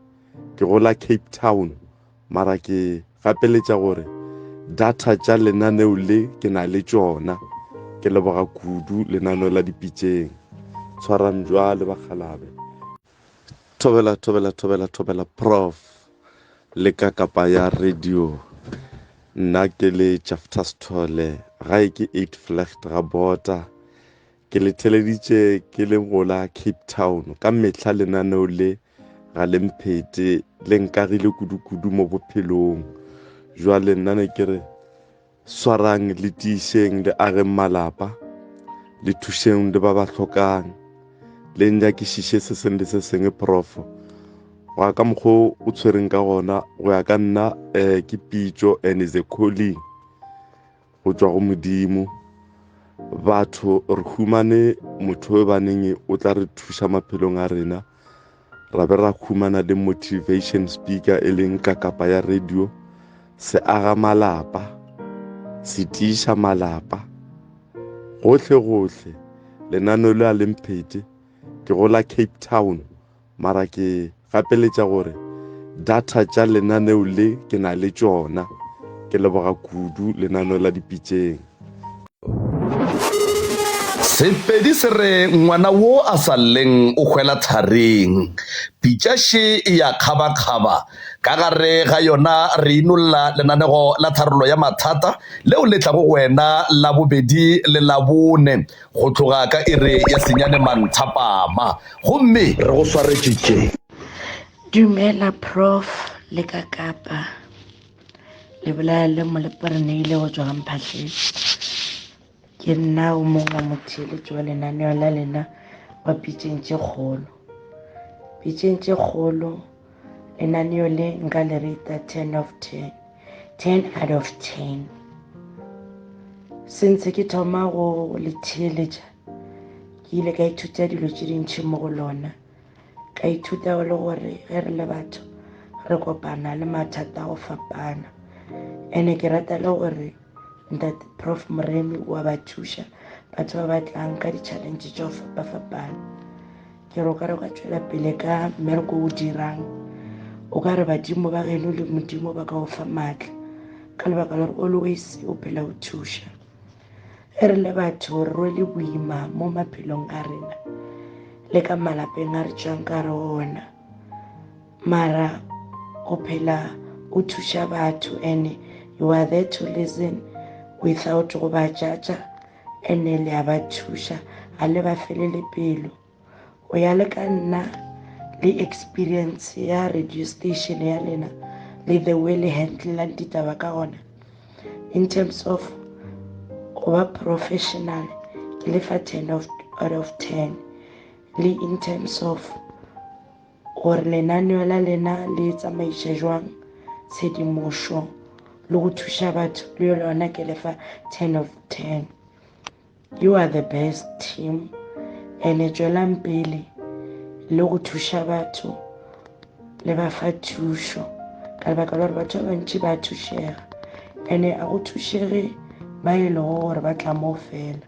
ke gola Cape Town, mara ke gapeletša gore data tša lenaneo le ke na le tšona. Ke leboga kudu lenaneo la dipitšeng. Tshwarang jwale bakgalabe. Thobela, thobela, thobela, thobela, prof. Le ka kapa ya radio. Nna ke le Jafta Sithole, gae ke 8 Flecht ga bota. Ke le theleditše ke le gola Cape Town. Ka mehla lenaneo le ga le mphete, le nkagile kudu-kudu mo bophelong. Jwale nna ne ke re swarang le tiišeng le ageng malapa, le thušeng le ba ba hlokang, le nyakišiše se sengwe le se sengwe prof. Go ya ka mokgwa o tshwereng ka gona, go ya ka nna um ke pitšo and is a calling go tšwa go Modimo. Batho re humane motho yo baneng o tla re thuša maphelong a rena, ra be ra humana le motivation speaker e leng kakapa ya radio, se aga malapa, se tiiša malapa gohle gohle. Lenaneo le a le mphete, ke gola Cape Town, mara ke gapeletša gore Data tša lenaneo le ke na le tšona. Ke leboga kudu lenaneo la dipitšeng. Sepedi se re ngwana wo a sa lleng o hwela tharing. Pitša še e ya kgabakgaba. Ka gare ga yona re inolla lenanego la tharollo ya mathata leo le tlago go wena Labobedi le Labone go tloga ka iri ya senyane manthapama. Gomme re go swaretše tše. Dumela Prof le ka Kapa. Le bolaya le Molepo-Reneile go tšwa ga Mphahlele. Ke nna o mongwe wa motheeletši wa lenaneo la lena wa Pitšeng tše Kgolo. Pitšeng tše Kgolo lenaneo le nka le rata ten of ten, ten out of ten. Since ke thoma go le theeletša ke ile ka ithuta dilo tše dintši mo go lona. Ka ithuta le gore ge re le batho re kopana le mathata a go fapana. Ene ke rata le gore ntate Prof Moremi wa ba thuša batho ba ba tlang ka di-challenge tša go fapa-fapana. Ke re o ka re o ka tšwela pele ka mmereko o dirang, o ka re badimo ba geno le Modimo ba ka o fa maatla ka lebaka la gore always o phela o thuša. Ge re le batho re rwele boima mo maphelong a rena le ka malapeng a re tšwang ka re ona mara go phela o thuša batho and you are there to listen without go ba judge and le a ba thuša ga le ba felele pelo. O ya le ka nna le experience ya radio station ya lena le the way le handlelang ditaba ka gona in terms of go ba professional ke lefa 10 of, out of 10 le in terms of gore lenaneo la lena le tsamaiša jwang tshedimošo le go thuša batho le yona ke lefa 10 of 10. You are the best team ene tšwelang pele le go thuša batho le ba fa thušo ka lebaka la gore batho ba bantši ba thušega ene a go thušege ba e lego gore ba tla moo fela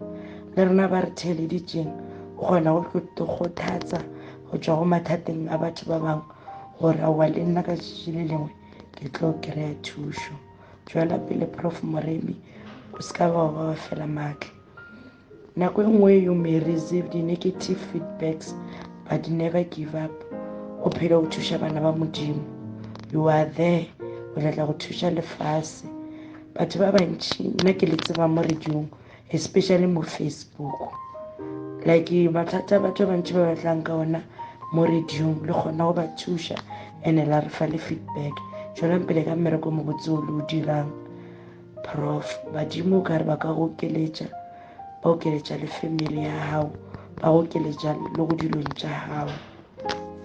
le rena ba re theeleditšeng o kgona go kgothatsa go tšwa go mathateng a batho ba bangwe gore aowa le nna ka tšatši le lengwe ke tlo kry-a thušo. Tšwela pele Prof Moremi, o se ka ba wa ba fela maatla. Nako e nngwe you may receive di-negative feedbacks but never give up. O phele o thuša bana ba Modimo. You are there o tla tla go thuša lefase. Batho ba bantši nna ke le tseba mo radiong especially mo Facebook. Like mathata a batho ba bantši ba batlang ka ona mo radiong le kgona go ba thuša ene la re fa le feedback. Tšwelang pele ka mmereko mobotse o le o dirang prof. Badimo o ka re ba ka go okeletša, ba okeletša le family ya gago, ba go okeletša le go dilong tša gago.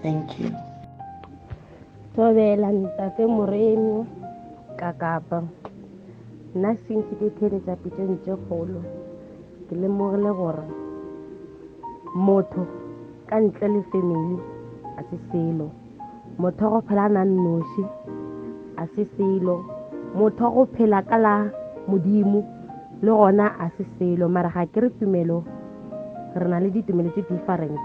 Thank you. Thobela ntate Moremi ka Kapa. Nna since ke theeletša pitšong tše kgolo ke lemogile gore motho ka ntle le family a se selo. Motho wa go phela a na nnoši a se selo. Motho wa go phela ka la Modimo le gona a se selo. Mara ga ke re tumelo re na le ditumelo tše different.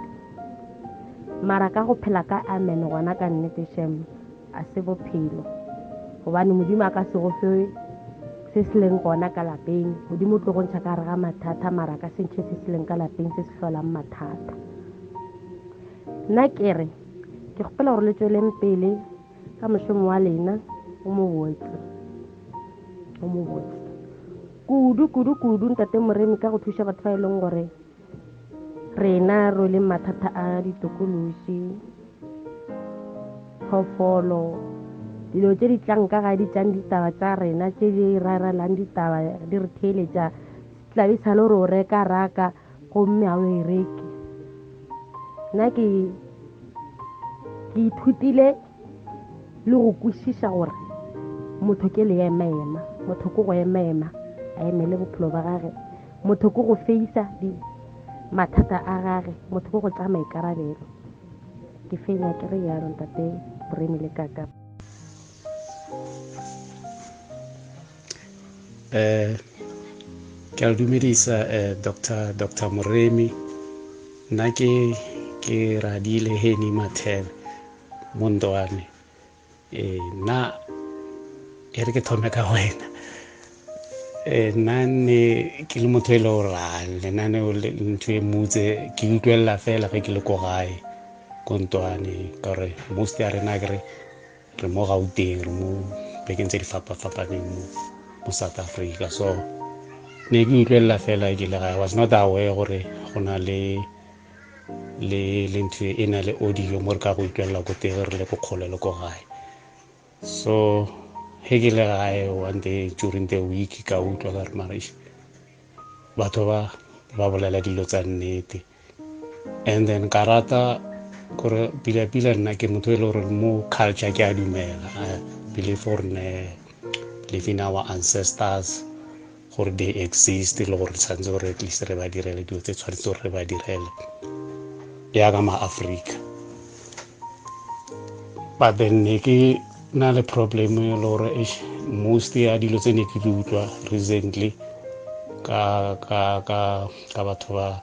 Mara ka go phela ka amen gona ka nnete shem a se bophelo gobane modimo a ka se go fe se se leng gona ka lapeng modimo o tlo go ntšha ka gare ga mathata mara ka se ntšhe se se leng ka lapeng se se hlolang mathata nna ke re ke kgopela gore le tsweleng pele ka mošomo wa lena o mobotse o mobotse kudu kudu kudu ntate moremi ka go thuša batho ba e leng gore Rena rweleng mathata a ditokološi, phoofolo, dilo tše di tlang ka gae di tšang ditaba tša rena, tše di rarelang ditaba di re theeletša, tla be sa le gore o reka raka gomme ga o e reke. Nna ke ke ithutile le go kwešiša gore motho ke leemaema, motho ke go emaema a emele bophelo ba gage. Motho ke go feisa di mathata a gage, motho ke go tsaya maikarabelo. Ke fenya ke re yalo ntate Moremi le kaka. Eh ke a dumedisa eh Dr. Dr. Moremi nna ke ke radile Henny Mathebe mo Ntwane. Ee, nna e re ke thome ka wena eh, nna ne ke le motho e le gore a lenaneo ntho e mutse ke utlwelela fela ge ke le ko gae ko ntwane ka gore most ya rena ke re re mo gauteng re mo bekeng tse di fapa-fapaneng mo mo south africa so ne ke utlwelela fela ke le gae was not aware gore go na le le le ntho e na le audio mo re ka go utlwelela ko teng re le ko kgole le ko gae so he ke le gae one day during the week ka utlwa ka re mara batho ba ba bolela dilo tsa nnete and then ka rata gore pila-pila nna ke motho e le gore mo culture ke a dumela i believe gore ne believe in our ancestors gore they exist le gore tshwanetse gore at least re ba direle dilo tse tshwanetse gore re ba direle yaka ma-africa but then ne ke na le problem e le gore most ya dilo tse ne ke di utlwa recently ka ka ka ka batho ba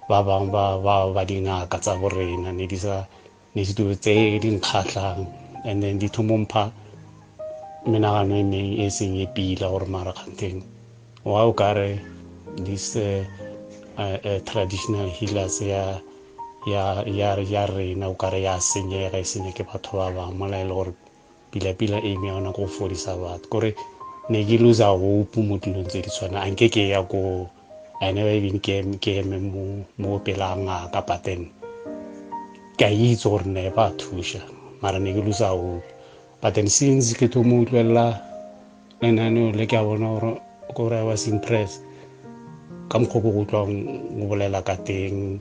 ba bangwe ba ba ba dingaka tsa borena ne di sa ne se dilo tse di nkgatlhang and then di thomompha menagano e meng e seng e pila gore mara kganteng wa o kare this uh, uh, uh, traditional healers ya ya ya ya rena o kare ya senyega e senye ke batho ba bangwe mola e le gore pila-pila aim ya yona ko go fodisa batho kore ne ke lose hope mo dilong tse di tshwana a nke ke ya ko I never even ke ke eme mo mo pela ngaka but then ke a itse gore ne ba thuša mara ne ke lose hope but then since ke thomo utlwelela lenaneo le ke a bona gore kore I was impressed ka mokgwa ko go utlwang o bolela ka teng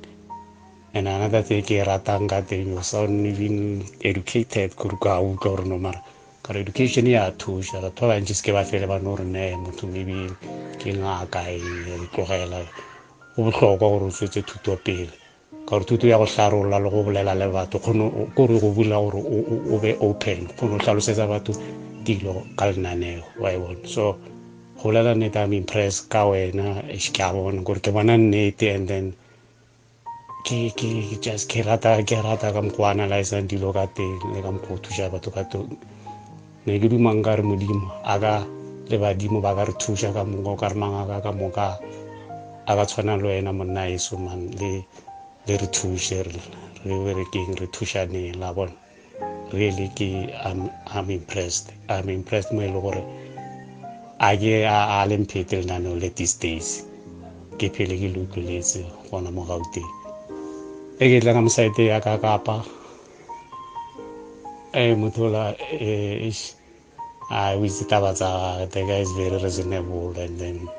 and another thing ke e ratang ka teng you sound even educated kore ka utlwa gore no mara ka re education ya thuša batho ba bantši se ke ba fele ba no re ne motho maybe ke ngaka e tlogela go bohlokwa gore o tswetse thuto pele ka gore thuto ya go hlarolla le go bolela le batho kgone kore go bula gore o be open kgone o hlalosetsa batho dilo ka lenaneo wa e bona so go bolela nnete I'm impressed ka wena ke a bona gore ke bona nnete and then ke ke just ke rata ke rata ka mokgwa analyzang dilo ka teng le ka mokgwa o thuša batho ka teng ne ke dumang ka re modimo a ka le badimo ba ka re thuša ka moka o ka re mangaka ka moka a ka tshwana le wena monna eso man le le re thuše re re berekeng re thušaneng la bona really ke I'm, I'm impressed I'm impressed mo e le gore a ke a le mphete lenaneo le these days ke phele ke le utlweletse gona mo gauteng e ke tla ka mosaete ya ka kapa e motho ola eh, a o itse taba tsa gage the guy is very reasonable and then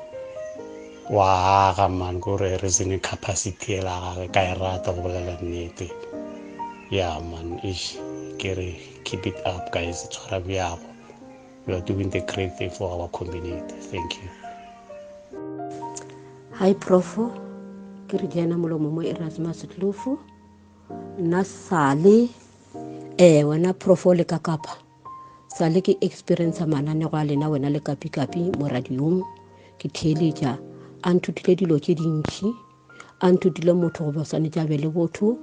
wa aga man kore reasoning capacity ela gage ka e rata go bolela nnete yeah man ish ke re keep it up guys tshwara bjago you are doing the great thing for our community thank you hi profo ke re jana molomo mo erasmus tlofo nna sale eh wena profo le ka kapa sa le ke experience mananego a lena wena le kapikapi mo radiong ke theeletša a nthutile dilo tše dintšhi a nthutile motho go ba swanetše a be le botho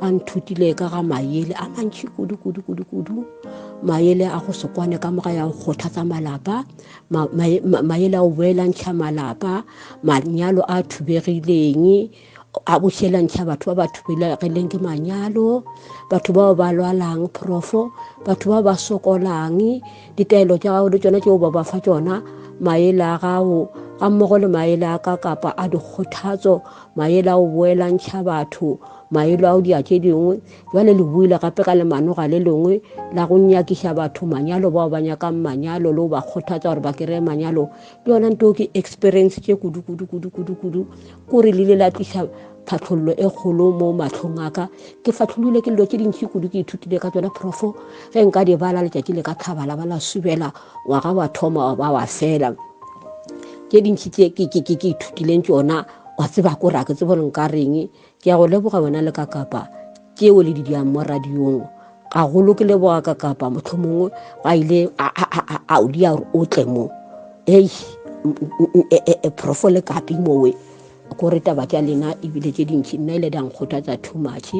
a nthutile ka ga maele a mantšhi kudu kudu kudu kudu maele a go se kwane ka moga ya go kgothatsa malapa maele a go boelantšha malapa manyalo a thubegileng a bošelantšha batho ba ba thubelegileng ke manyalo batho bao ba lwalang profo batho ba ba sokolang ditaelo tša gago le tšona tšeo ba ba fa tšona maele a gago ga mmogo le maele a ka kapa a dikgothatso maele a go boelantšha batho maele a go dia tše dingwe jale le buile gape ka lemanoga le lengwe la go nyakiša batho manyalo bao ba nyakang manyalo le go ba kgothatsa gore ba kry-e manyalo le yona nto ke experience tše kudu kudu kudu kudu kudu kore le ile la tliša phatlhollo e kgolo mo matlhong a ka ke fatlholile ke dilo tše dintši kudu ke ithutile ka tsona profo ge nka di bala letšatši le ka tlhaba la ba la subela ngwaga wa thoma wa ba wa fela tše dintši tše ke ithutileng tsona wa tseba kore a ke tsebo gore nka reng Ke a go leboga wena le kakapa tšeo le di diang mo radiong gagolo ke leboga kakapa mohlomongwe ba ile a o dia gore o tle mo ei e, e, e, profo le kapi mowe kore taba tša lena ebile tše dintšhi nna ile di a nkgothatsa too much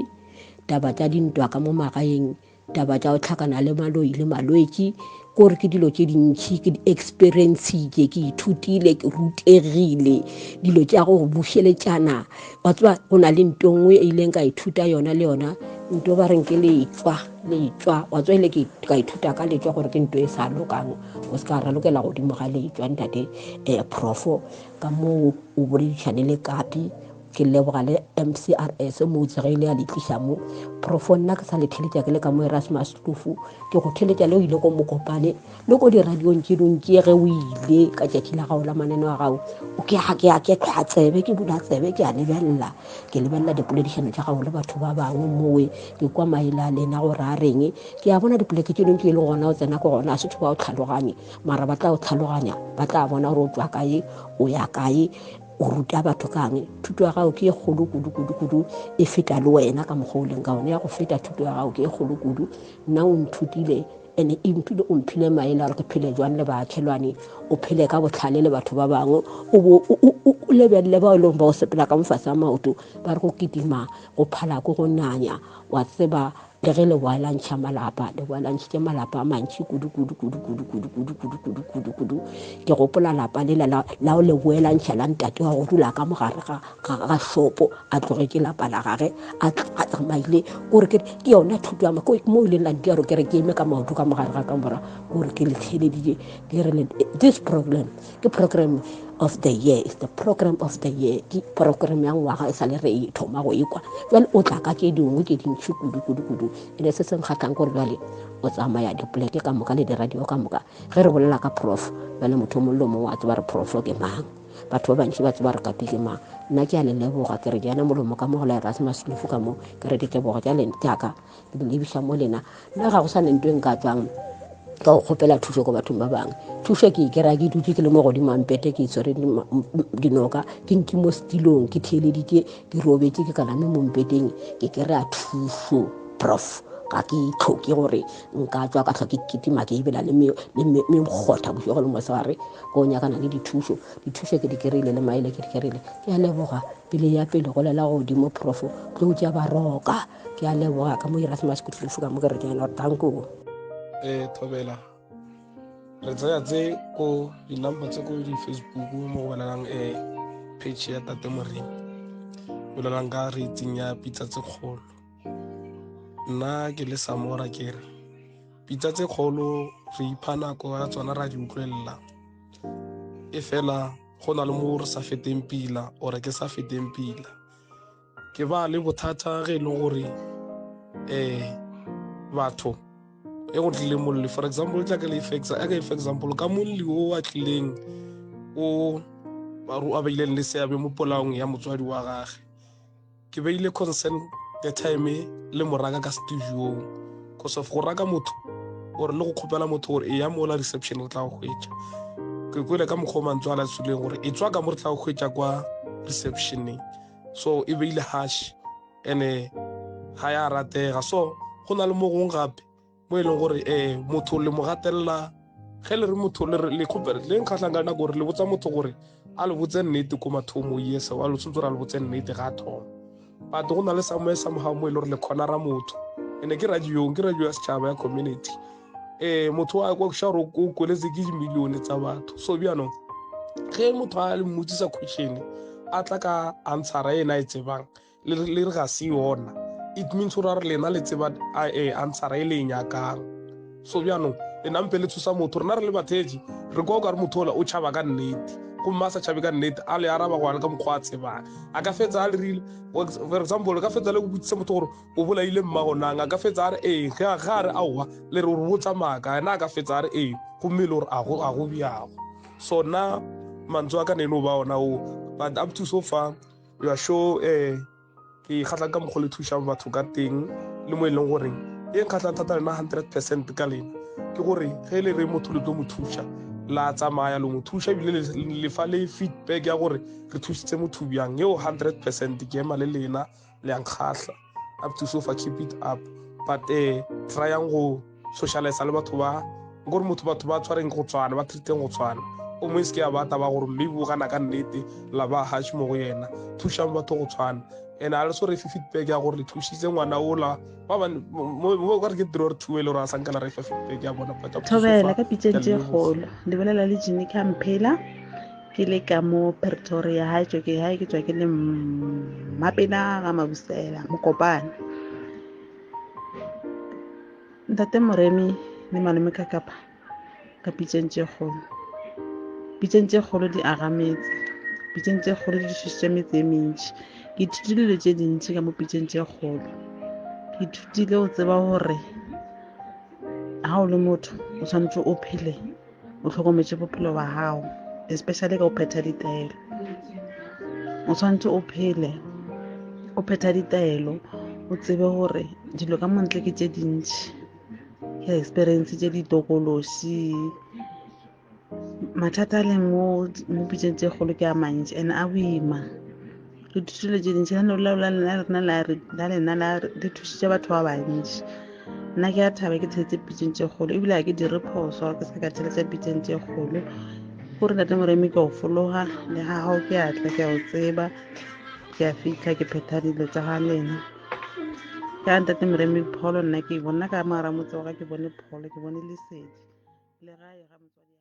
taba tša dintwa ka mo magaeng. Taba tša go hlakana le maloi le malwetši kore ke dilo tše dintšhi ke di experiencitše ke ithutile ke rutegile dilo tša go bušeletšana wa tseba go na le nto nngwe e ileng ka ithuta yona le yona nto ba reng ke letswa letswa wa tswa ile ka ithuta ka letswa gore ke nto e sa lokang o se ka ralokela godimo ga letswa ntate um profo ka moo o boledišane le kapi Ke leboga le MCRS mo tsega ile ya le tliša mo. Profo nna ke sa le theletša ke le ka mo Erasmus Kloof. Ke go theletša le o ile ko Mokopane le ko diradiong tše dingwe tše ge o ile ka tšatši la gago la mananeo a gago. O ke ga ke ya ke tlhwa tsebe ke bula tsebe ke a lebelela. Ke lebelela dipoledišano tša gago le batho ba bangwe mowe ke kwa maele a lena gore a reng. Ke a bona dipoleke tše dingwe tše e leng gona o tsena ko gona a se ba o tlhaloganye mara ba tla o tlhaloganya ba tla bona gore o tswa kae o ya kae. O ruta batho kang? Thuto ya gago ke e kgolo kudu kudu kudu, e feta le wena ka mokgwa o leng ka one. Ya go feta thuto ya gago ke e kgolo kudu. Nna o nthutile ene e mphile o mphile maele a gore ke phele jwang le baakhelwane, o phele ka botlhale le batho ba bangwe, o bo o lebelele bao e leng ba o sepela ka mofase a maoto, ba re go kitima go phala ko go nanya, wa tseba Le ge le boelantšha malapa, le boelantšhitše malapa a mantši kudu kudu kudu kudu kudu kudu kudu kudu kudu kudu. Ke gopola lapa lela la la o le boelantšha la ntate wa go dula ka mogare ga ga ga shopo a tlogetše lapa la gage a a tsamaile kore ke ke yona thuto ya mo mo ileng la ntia gore ke re ke eme ka maoto ka mogare ga kamora kore ke le theeleditše ke re this program ke program of the year is the program of the year ke program ya ngwaga e sa le re e thoma go ekwa jale o tla ka tše dingwe tše dintšhi kudu kudu kudu ene se seng kgatlhang gore jale o tsamaya dipoleke ka moka le diradio ka moka ge re bolela ka prof jale motho o mongwe le mongwe a tseba re prof ke mang batho ba bantši ba tseba re kapi ke mang nna ke a le leboga ke re jana molomo ka mo go la erasmus lefu ka mo ke re ditebogo tša jaaka ke di lebiša mo lena nna ga go sa nentwe nka tswang ka go kgopela thušo ko bathong ba bangwe thušo ke ikera ke dutse ke le mo godimo mpete ke itshwere dinoka ke ntse mo setilong ke theeleditše ke robetse ke kalame mo mpeteng ke kry-a thušo prof ga ke itlhoke gore nka tswa ka tlhoke kitima ke ebela le mekgotha bošego le mosegare ko nyakana le dithušo dithušo ke di kry-ile le maele ke di kry-ile ke a leboga pele ya pele golela godimo profo tlo tša baroka ke a leboga ka mo erasmus kutlufo ka mo ke re ke ena tanko eh thobela re tsaya tse ko di-number tse ko di-facebook mo go balelang um page ya tate moremi bolelang ka rating ya pitsa tse kgolo nna ke le samora ke re pitsa tse kgolo re ipha nako ya tsona ra di utlwelela e fela go na le mo re sa feteng pila ore ke sa feteng pila Ke ba le bothata ge e le gore um batho e go tlile molli for example tla ke le for example ka molli o a tlileng o a beileng le seabe mo polaong ya motswadi wa gage ke beile concern the time le moraka ka studiong cause of go raka motho gore le go kgopela motho gore e ya mola reception re tla go hwetša ke kwele ka mokgwa o mantswe a la tswileng gore e tswa ka mo re tla go hwetša kwa receptioneng so e beile hash ene ga ya ratega so go na le mo gongwe gape mo e leng gore um motho le mo gatelela ge le re motho le kgopere le nkgatlhang ka nako gore le botsa motho gore a le botse nnete ko mathomo yes wa lo tshwanetse gore a le botse nnete ga a thoma but go na le somewhere somehow mo e le gore le khonara motho ene ke radiong ke radio ya setšhaba ya community um motho wa kwa ša gore o kweletse ke dimilione tsa batho so bjanong ge motho a le mmotsisa question a tla ka answera e ena e tsebang le re ga se yona it means gore a re lena le tseba eh, answera e le e nyakang so bjanong le nampe le tshosa motho rena re le batheetši re kwa o ka re motho ola o tšhaba ka nnete gomme a sa tšhabe ka nnete a le araba go ale ka mokgwa a tsebang a ka fetsa a le rile for example ka fetsa le go botsisa motho gore o bolaile mmago nang a ka fetsa a re ee ge a re aowa le re o re botsa maaka ena a ka fetsa a re ee gomme e le gore a go bjago so nna mantswe a ka ne e no ba ona o but up to so far you are sure eh ke kgatlang ka mokgwa le thušang batho ka teng le mo e leng goreng e nkgatlhang thata lena 100 percent ka lena ke gore ge le re motho le tlo mo thuša la tsamaya lo mo thuša ebile le fa le feedback ya gore re thusitse motho bjang eo 100 percent ke ema le lena le yang kgahla up to so far keep it up but eh tryang go socialize le batho ba gore motho batho ba tshwareng go tshwana ba treateng go tshwana o mongwe se ke ya ba taba gore mme bo gana ka nnete la ba hash mo go yena thušang batho go tshwana And a le so re fe feedback ya gore le thušitse ngwana ola ba ba mo ka re ke 3 or 2 e le gore a sanka la re fa feedback ya bona but thobela ka pitseng tše kgolo le bolela le Jimmy Camphela ke le ka mo Pretoria hae tšo ke hae ke tswa ke le Mmapena ga Mabusela Mokopane ntate Moremi le malome Kakapa ka pitšeng tše kgolo pitšeng tše kgolo di aga metse pitšeng tše kgolo di thušitše metse e mentši ke ithutile dilo tše dintši ka mo pitšeng tše kgolo ke ithutile go tseba gore ga o le motho o tshwanetse o phele o hlokometše bophelo ba gago especially ka o phetha ditaelo o tshwanetse o phele o phetha ditaelo o tsebe gore dilo ka montle ke tše dintši ke experience tše ditokološi mathata a leng mo mo pitseng tše kgolo ke a mantši and a boima re thutile tše dintši la lena la le thušitše batho ba bantši nna ke a thaba ke tshetse pitseng tše kgolo ebile ga ke dire phoso ke se ka tsheletsa pitseng tše kgolo gore ntate moremi ke o fologa le ga gago ke a tla ke a o tseba ke a fitlha ke phetha dilo tsa ga lena ka ntate moremi pholo nna ke bona ka mogara motse wa ka ke bone pholo ke bone lesedi le gae ga motswadi.